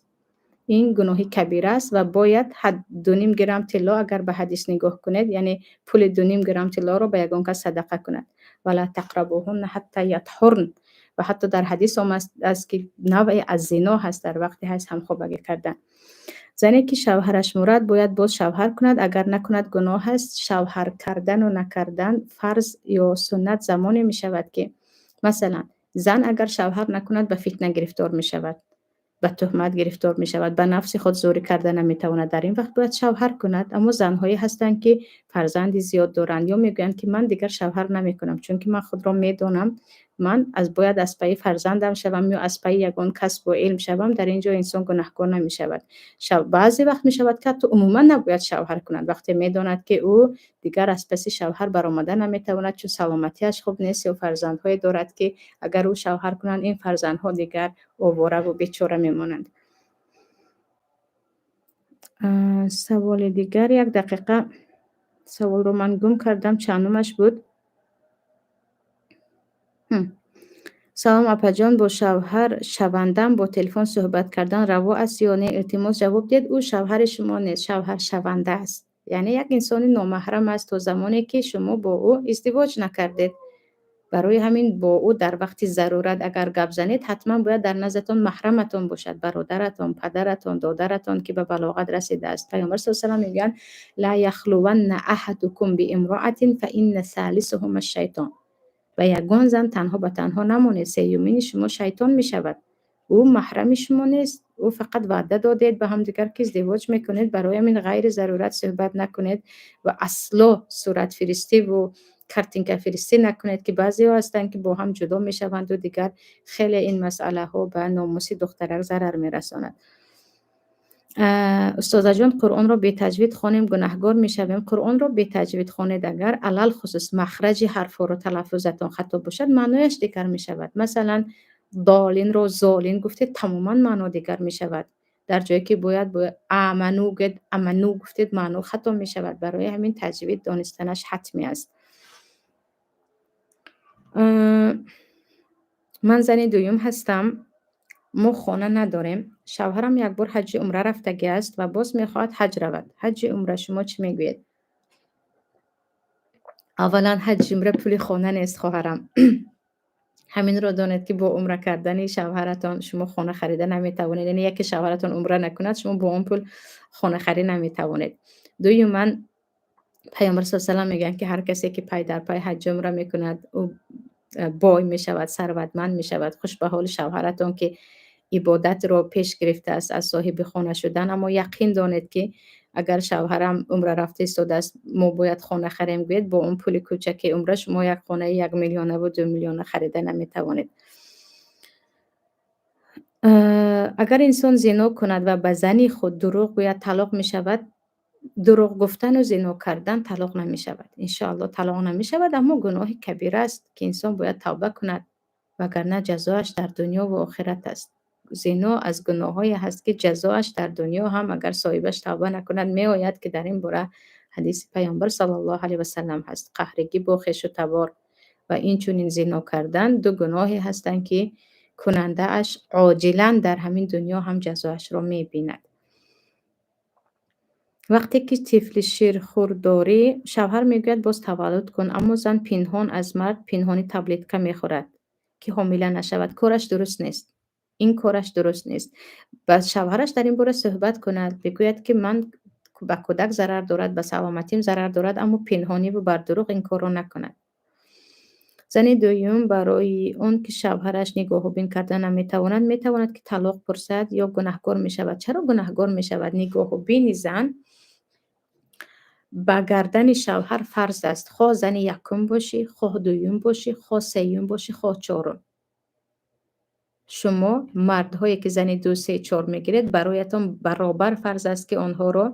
Ин гуноҳи кабира аст ва бояд 2,5 грамм тилло, агар ба ҳадис нигоҳ кунед, яъне пули 2,5 грамм тиллоро ба ягон кас садақа кунад. ولا تقربوهن حتى يطهرن. Ва ҳатто дар ҳадис омадааст, ки навъе аз зино ҳаст дар вақти ҳайз ҳамхобагӣ кардан. Зане ки шавҳараш мурад, бояд боз шавҳар кунад? Агар накунад, гуноҳ аст? Шавҳар кардану накардан фарз ё суннат замоне мешавад, ки, масалан, зан агар шавҳар накунад, ба фитна гирифтор мешавад, ба тӯҳмат гирифтор мешавад, ба нафси худ зӯрӣ карда наметавонад. Дар ин вақт бояд шавҳар кунад. Аммо занҳое ҳастанд, ки фарзанди зиёд доранд ё мегӯянд, ки ман дигар шавҳар намекунам, чунки ман худро медонам, ман аз бояд аз пайи фарзандам шавам ё аз пайи ягон касбу илм шавам. Дар ин ҷо инсон гунаҳкор намешавад. Баъзе вақт мешавад, ки ҳатто умуман набояд шавҳар кунад, вақте медонад, ки ӯ дигар аз паси шавҳар баромада наметавонад, чун саломатиаш хуб нест ё фарзандҳое дорад, ки агар ӯ шавҳар кунад, ин фарзандҳо дигаровораву бечора мемонанд. Саволи дигар, як дақиқа, саволро ман гум кардам, чандумаш буд? Салом, апаҷон, бо шавҳар шавандам бо телефон суҳбат кардан раво аст ё не? Илтимос, ҷавоб диҳед. Ӯ шавҳари шумо нест, шавҳаршаванда аст, яъне як инсони номаҳрам аст то замоне ки шумо бо ӯ издивоҷ накардед. Барои ҳамин бо ӯ дар вақти зарурат агар гап занед, ҳатман бояд дар наздатон маҳраматон бошад: бародаратон, падаратон, додаратон, ки ба балоғат расидааст. Паёмбар с салам мегӯянд: لا يخلون أحدكم بامرأة فإن ثالثهما الشيطان. Ба ягон зан танҳо ба танҳо намонед, сеюмини шумо шайтон мешавад. Ӯ маҳрами шумо нест, ӯ фақат ваъда додед ба ҳамдигар, ки издивоҷ мекунед. Барои ҳамин ғайри зарурат суҳбат накунед ва асло суратфиристиву картинкафиристӣ накунед, ки баъзеҳо ҳастанд, ки бо ҳам ҷудо мешаванду дигар хеле ин масъалаҳо ба номуси духтарак зарар мерасонад. Устозаҷон, Қуръонро бетаҷвид хонем, гунаҳгор мешавем? Қуръонро бетаҷвид хонед агар, алалхусус махраҷи ҳарфҳоро, талаффузатон хато бошад, маънояш дигар мешавад. Масалан, долинро золин гуфтед, тамоман маъно дигар мешавад. Дар ҷое ки бояд آمنوا гӯед, аману гуфтед, маъно хато мешавад. Барои ҳамин таҷвид донистанаш ҳатмӣ аст. Ман зани дуюм ҳастам, мо хона надорем. Шавҳарам якбор ҳаҷи умра рафтагӣ аст ва боз мехоҳад ҳаҷ равад. Ҳаҷи умра, шумо чӣ мегӯед? Аввалан, ҳаҷи умра пули хона нест, хоҳарам. Ҳаминро донед, ки бо умра кардани шавҳаратон шумо хона харида наметавонед. Яъне яке шавҳаратон умра накунад, шумо бо он пул хонахарӣ наметавонед. Дуюман, Паёмбар с салам мегӯянд, ки ҳар касе ки пай дар пай ҳаҷи умра мекунад, ӯ бой мешавад, сарватманд мешавад. Хуш ба ҳоли шавҳаратон, ки ибодатро пеш гирифтааст аз соҳиби хона шудан. Аммо яқин донед, ки агар шавҳарам умра рафта истодааст, мо бояд хона харем гӯед, бо он пули кӯчаки умра шумо як хонаи 1 миллионаву 2 миллиона харида наметавонед. Агар инсон зино кунад ва ба зани худ дурӯғ гӯяд, талоқ мешавад? Дурӯғ гуфтану зино кардан талоқ намешавад, иншоалло, талоқ намешавад, аммо гуноҳи кабира аст, ки инсон бояд тавба кунад, вагарна ҷазоаш дар дунё ва охират аст. Зино аз гуноҳҳое ҳаст, ки ҷазоаш дар дунё ҳам, агар соҳибаш тавба накунад, меояд, ки дар ин бора ҳадиси Паёмбар саллаллоҳу алайҳи васаллам ҳаст. Қаҳригӣ бо хешу табор ва инчунин зино кардан ду гуноҳе ҳастанд, ки кунандааш оҷилан дар ҳамин дунё ҳам ҷазоашро мебинад. Вақте ки тифли ширхӯр дорӣ, шавҳар мегӯяд: «Боз таваллуд кун», аммо зан пинҳон аз мард пинҳонӣ таблетка мехӯрад, ки ҳомила нашавад. Кораш дуруст нест. Ин кораш дуруст нест. Ба шавҳараш дар ин бора суҳбат кунад, бигӯяд, ки ман ба кӯдак зарар дорад, ба саломатим зарар дорад, аммо пинҳониву бардурӯғ ин корро накунад. Зани дуюм барои он ки шавҳараш нигоҳубин карда наметавонад, метавонад, ки талоқ пурсад ё гунаҳкор мешавад? Чаро гунаҳгор мешавад? Нигоҳубини зан ба гардани шавҳар фарз аст. Хоҳ зани якум бошӣ, хоҳ дуюм бошӣ, хоҳ сеюм бошӣ, хоҳ чорум. Шумо мардҳое, ки зани ду, се, чор мегиред, бароятон баробар фарз аст, ки онҳоро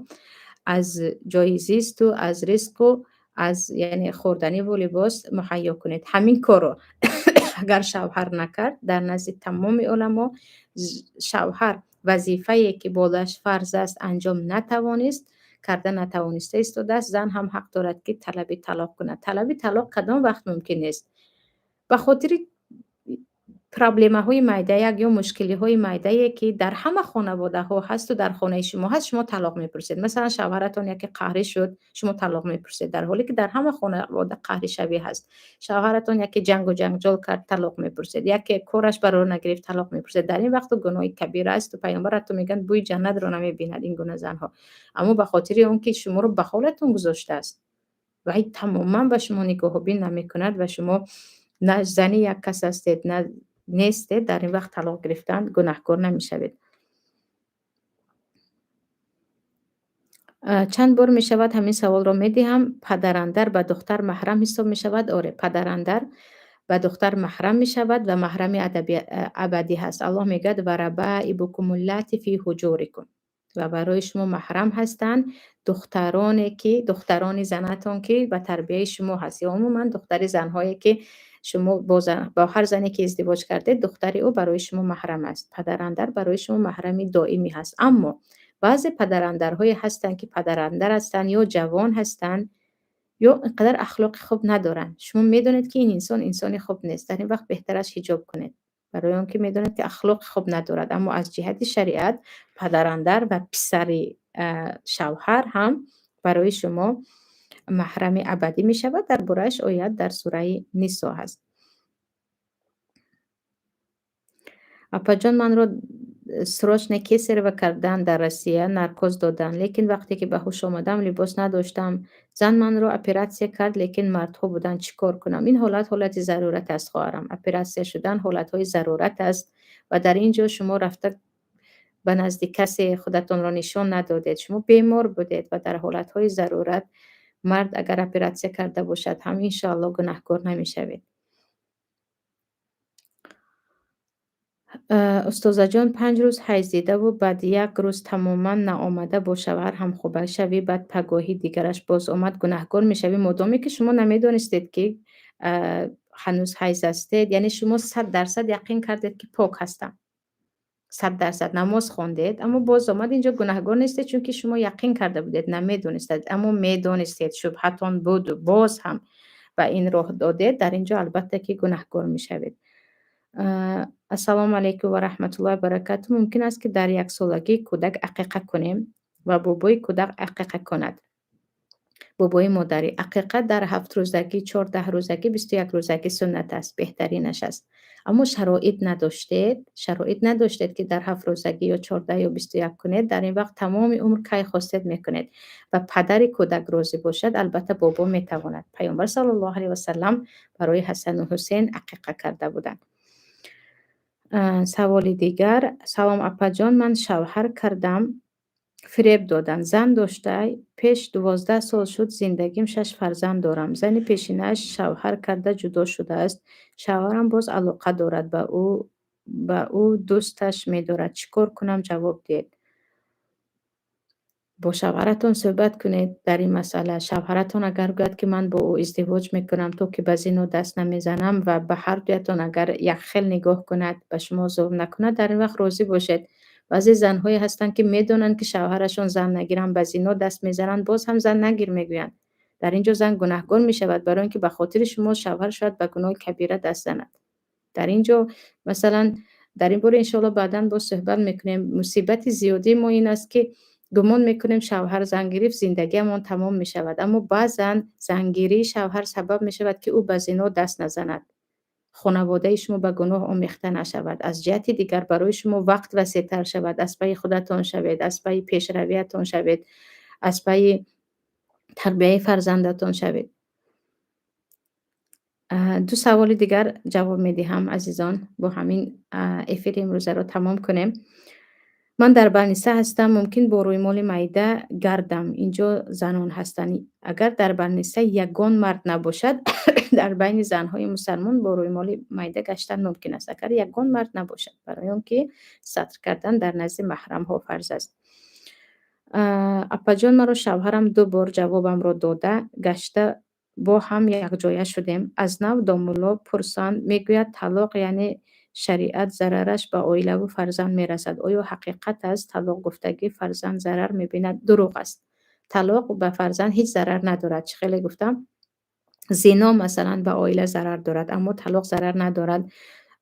аз ҷои зисту аз ризқу аз, яъне, хӯрданиву либос муҳайё кунед. Ҳамин корро агар шавҳар накард, дар назди тамоми уламо шавҳар вазифае, ки болояш фарз аст, анҷом натавонист, карда натавониста истодааст, зан ҳам ҳақ дорад, ки талаби талоқ кунад. Талаби талоқ кадом вақт мумкин нест? Ба хотири проблемаҳои майдаяк ё мушкилиҳои майдае, ки дар ҳама хонаводаҳо ҳасту дар хонаи шумо ҳаст, шумо талоқ мепурсед. Масалан, шавҳаратон яке қаҳрӣ шуд, шумо талоқ мепурсед, дар ҳоле ки дар ҳама хонавода қаҳришавӣ ҳаст. Шавҳаратон яке ҷангу ҷанҷол кард, талоқ мепурсед. Яке кораш барор нагирифт, талоқ мепурсед. Дар ин вақту гуноҳи кабира асту Пайғамбар ҳатто мегӯянд, бӯи ҷаннатро намебинад ин гуна занҳо. Аммо ба хотири он ки шуморо ба ҳолатон гузоштааст, вай тамоман ба шумо нигоҳубин намекунад ва шумо на зани як кас ҳастед, на нестед, дар ин вақт талоқ гирифтан гунаҳкор намешавед. Чанд бор мешавад, ҳамин саволро медиҳам: падарандар ба духтар маҳрам ҳисоб мешавад? Оре, падарандар ба духтар маҳрам мешавад ва маҳрами абадӣ ҳаст. Аллоҳ мегӯяд: «Ва рабаибукумуллати фи ҳуҷурикум», ва барои шумо маҳрам ҳастанд духтароне, ки духтарони занатон, ки ба тарбияи шумо ҳаст, ё умуман духтари занҳое, ки шумо бо ҳар зане ки издивоҷ кардед, духтари ӯ барои шумо маҳрам аст. Падарандар барои шумо маҳрами доимӣ ҳаст. Аммо баъзе падарандарҳое ҳастанд, ки падарандар ҳастанд, ё ҷавон ҳастанд, ё ин қадар ахлоқи хуб надоранд. Шумо медонед, ки ин инсон инсони хуб нест. Дар ин вақт беҳтар аст ҳиҷоб кунед, барои он ки медонед, ки ахлоқи хуб надорад. Аммо аз ҷиҳати шариат падарандар ва писари шавҳар ҳам барои шумо маҳрами абадӣ мешавад. Дар борааш оят дар сураи Нисо ҳаст. Апаҷон, манро срочно кесарево кардан дар Россия, наркоз додан, лекин вақте ки ба ҳуш омадам, либос надоштам. Зан манро оператсия кард, лекин мардҳо буданд, чӣ кор кунам? Ин ҳолат ҳолати зарурат аст, хоҳарам. Оператсия шудан ҳолатҳои зарурат аст ва дар ин ҷо шумо рафта ба назди касе худатонро нишон надодед. Шумо бемор будед ва дар ҳолатҳои зарурат мард агар оператсия карда бошад ҳам, иншоалло, гунаҳкор намешавед. Устозаҷон, 5 рӯз ҳайз дидаву баъд як рӯз тамоман наомада бо шавҳар ҳамхоба шавӣ, баъд пагоҳи дигараш боз омад, гунаҳкор мешавӣ? Модоме ки шумо намедонистед, ки ҳанӯз ҳайз ҳастед, яъне шумо 100% яқин кардед, ки пок ҳастам, 100% намоз хондед, аммо боз омад, инҷо гунаҳгор нестед, чунки шумо яқин карда будед, намедонистед. Аммо медонистед, шубҳатон буду боз ҳам ба ин роҳ додед, дар ин ҷо албатта ки гунаҳгор мешавед. Ассалому алайкум ва раҳматуллоҳи ва баракату. Мумкин аст, ки дар яксолагии кӯдак ақиқа кунем ва бобои кӯдак ақиқа кунад, бобои модарӣ? Ақиқа дар 7 рӯзагӣ, 14 рӯзагӣ, 21 рӯзагӣ суннат аст, беҳтаринаш аст. Аммо шароит надоштед, ки дар 7 рӯзагӣ ё 14 ё 21 кунед, дар ин вақт тамоми умр кай хостед мекунед ва падари кӯдак розӣ бошад, албатта, бобо метавонад. Пайғамбар саллаллоҳу алайҳи васаллам барои Ҳасану Ҳусейн ақиқа карда буданд. Саволи дигар: Салом, апаҷон, ман шавҳар кардам, фиреб доданд. Зан дошта, пеш 12 сол шуд зиндагим, шаш фарзанд дорам. Зани пешинааш шавҳар карда ҷудо шудааст. Шавҳарам боз алоқа дорад ба ӯ, дӯсташ медорад. Чӣ кор кунам, ҷавоб диҳед. Бо шавҳаратон суҳбат кунед дар ин масъала. Шавҳаратон агар гӯяд, ки ман бо ӯ издивоҷ мекунам, то ки ба зино даст намезанам, ва ба ҳар дуятон агар якхел нигоҳ кунад, ба шумо зулм накунад, дар ин вақт розӣ бошед. Баъзе занҳое ҳастанд, ки медонанд, ки шавҳарашон зан нагиранд, ба зино даст мезананд, боз ҳам зан нагир мегӯянд. Дар ин ҷо зан гунаҳгор мешавад, барои он ки ба хотири шумо шавҳар шояд ба гуноҳи кабира даст занад. Дар ин ҷо, масалан, дар ин бора иншоалло баъдан боз суҳбат мекунем. Мусибати зиёдии мо ин аст, ки Гумон мекунем, шавҳар зан гирифт, зиндагиамон тамом мешавад, аммо баъзан зангирии шавҳар сабаб мешавад, ки ӯ ба зино даст назанад, хонаводаи шумо ба гуноҳ омехта нашавад, аз ҷиҳати дигар барои шумо вақт васеътар шавад, аз пайи худатон шавед, аз пайи пешравиятон шавед, аз пайи тарбияи фарзандатон шавед. Ду саволи дигар ҷавоб медиҳам, азизон, бо ҳамин эфири имрӯзаро тамом кунем. Ман дар больница ҳастам, мумкин бо рӯймоли майда гардам? Инҷо занон ҳастанд. Агар дар больница ягон мард набошад, дар байни занҳои мусалмон бо рӯймоли майда гаштан мумкин аст, агар ягон мард набошад, барои он ки сатр кардан дар назди маҳрамҳо фарз аст. Апаҷон, маро шавҳарам ду бор ҷавобамро дода гашта, бо ҳам якҷоя шудем. Аз нав домулло пурсанд, мегӯяд, талоқ, яъне шариат, зарараш ба оилаву фарзанд мерасад. Оё ҳақиқат аст, талоқ гуфтагӣ фарзанд зарар мебинад? Дурӯғ аст. Талоқ ба фарзанд ҳеҷ зарар надорад. Чӣ хеле гуфтам, зино масалан ба оила зарар дорад, аммо талоқ зарар надорад.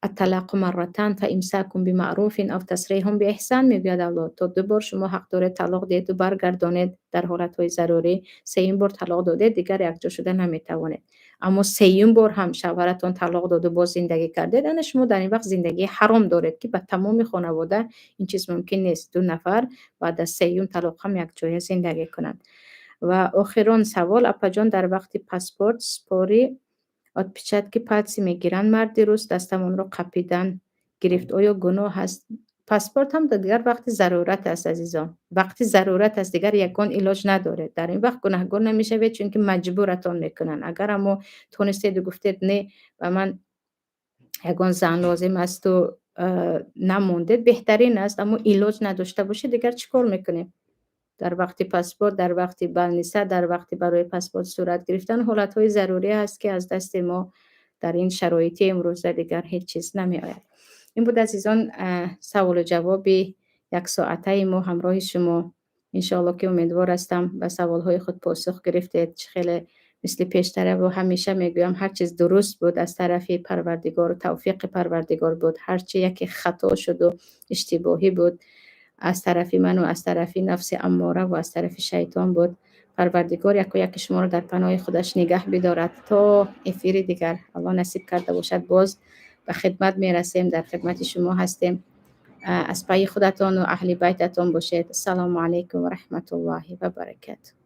الطلاق مرتان فإمساك بمعروف أو تسريح بإحسان, мегӯяд Аллоҳ. То ду бор шумо ҳақ доред талоқ диҳеду баргардонед дар ҳолатҳои зарурӣ. Сеюм бор талоқ додед, дигар якҷо шуда наметавонед. Аммо сеюм бор ҳам шавҳаратон талоқ доду боз зиндагӣ кардед, ана шумо дар ин вақт зиндагии ҳаром доред, ки ба тамоми хонавода ин чиз мумкин нест, ду нафар баъд аз сеюм талоқ ҳам якҷоя зиндагӣ кунанд. Ва охирон савол: апаҷон, дар вақти паспорт спори отпечатки пальцы мегиранд, марди рус дастамонро қапидан гирифт, оё гуноҳ аст? Паспорт ҳам дигар вақти зарурат аст, азизон, вақти зарурат аст, дигар ягон илоҷ надоред. Дар ин вақт гунаҳгор намешавед, чунки маҷбуратон мекунанд. Агар аммо тонистеду гуфтед, не, ба ман ягон зан лозим асту намондед, беҳтарин аст. Аммо илоҷ надошта бошед, дигар чӣ кор мекунем? Дар вақти паспорт, дар вақти больница, дар вақти барои паспорт сурат гирифтан ҳолатҳои зарурӣ ҳаст, ки аз дасти мо дар ин шароити имрӯза дигар ҳеҷ чиз намеояд. Ин буд, азизон, саволу ҷавоби яксоатаи мо ҳамроҳи шумо. Иншоалло, ки умедвор ҳастам, ба саволҳои худ посух гирифтед. Чӣ хеле мисли пештараву ҳамеша мегӯям, ҳар чиз дуруст буд, аз тарафи Парвардигору тавфиқи Парвардигор буд, ҳар чи яке хато шуду иштибоҳӣ буд, аз тарафи ману аз тарафи нафси аммора ва аз тарафи шайтон буд. Парвардигор яку яки шуморо дар паноҳи худаш нигаҳ бидорад. То эфири дигар, Аллоҳ насиб карда бошад, боз ба хидмат мерасем, дар хидмати шумо ҳастем. Аз пайи худатону аҳли байтатон бошед. Ассалому алайкум ва раҳматуллоҳи ва баракатуҳ.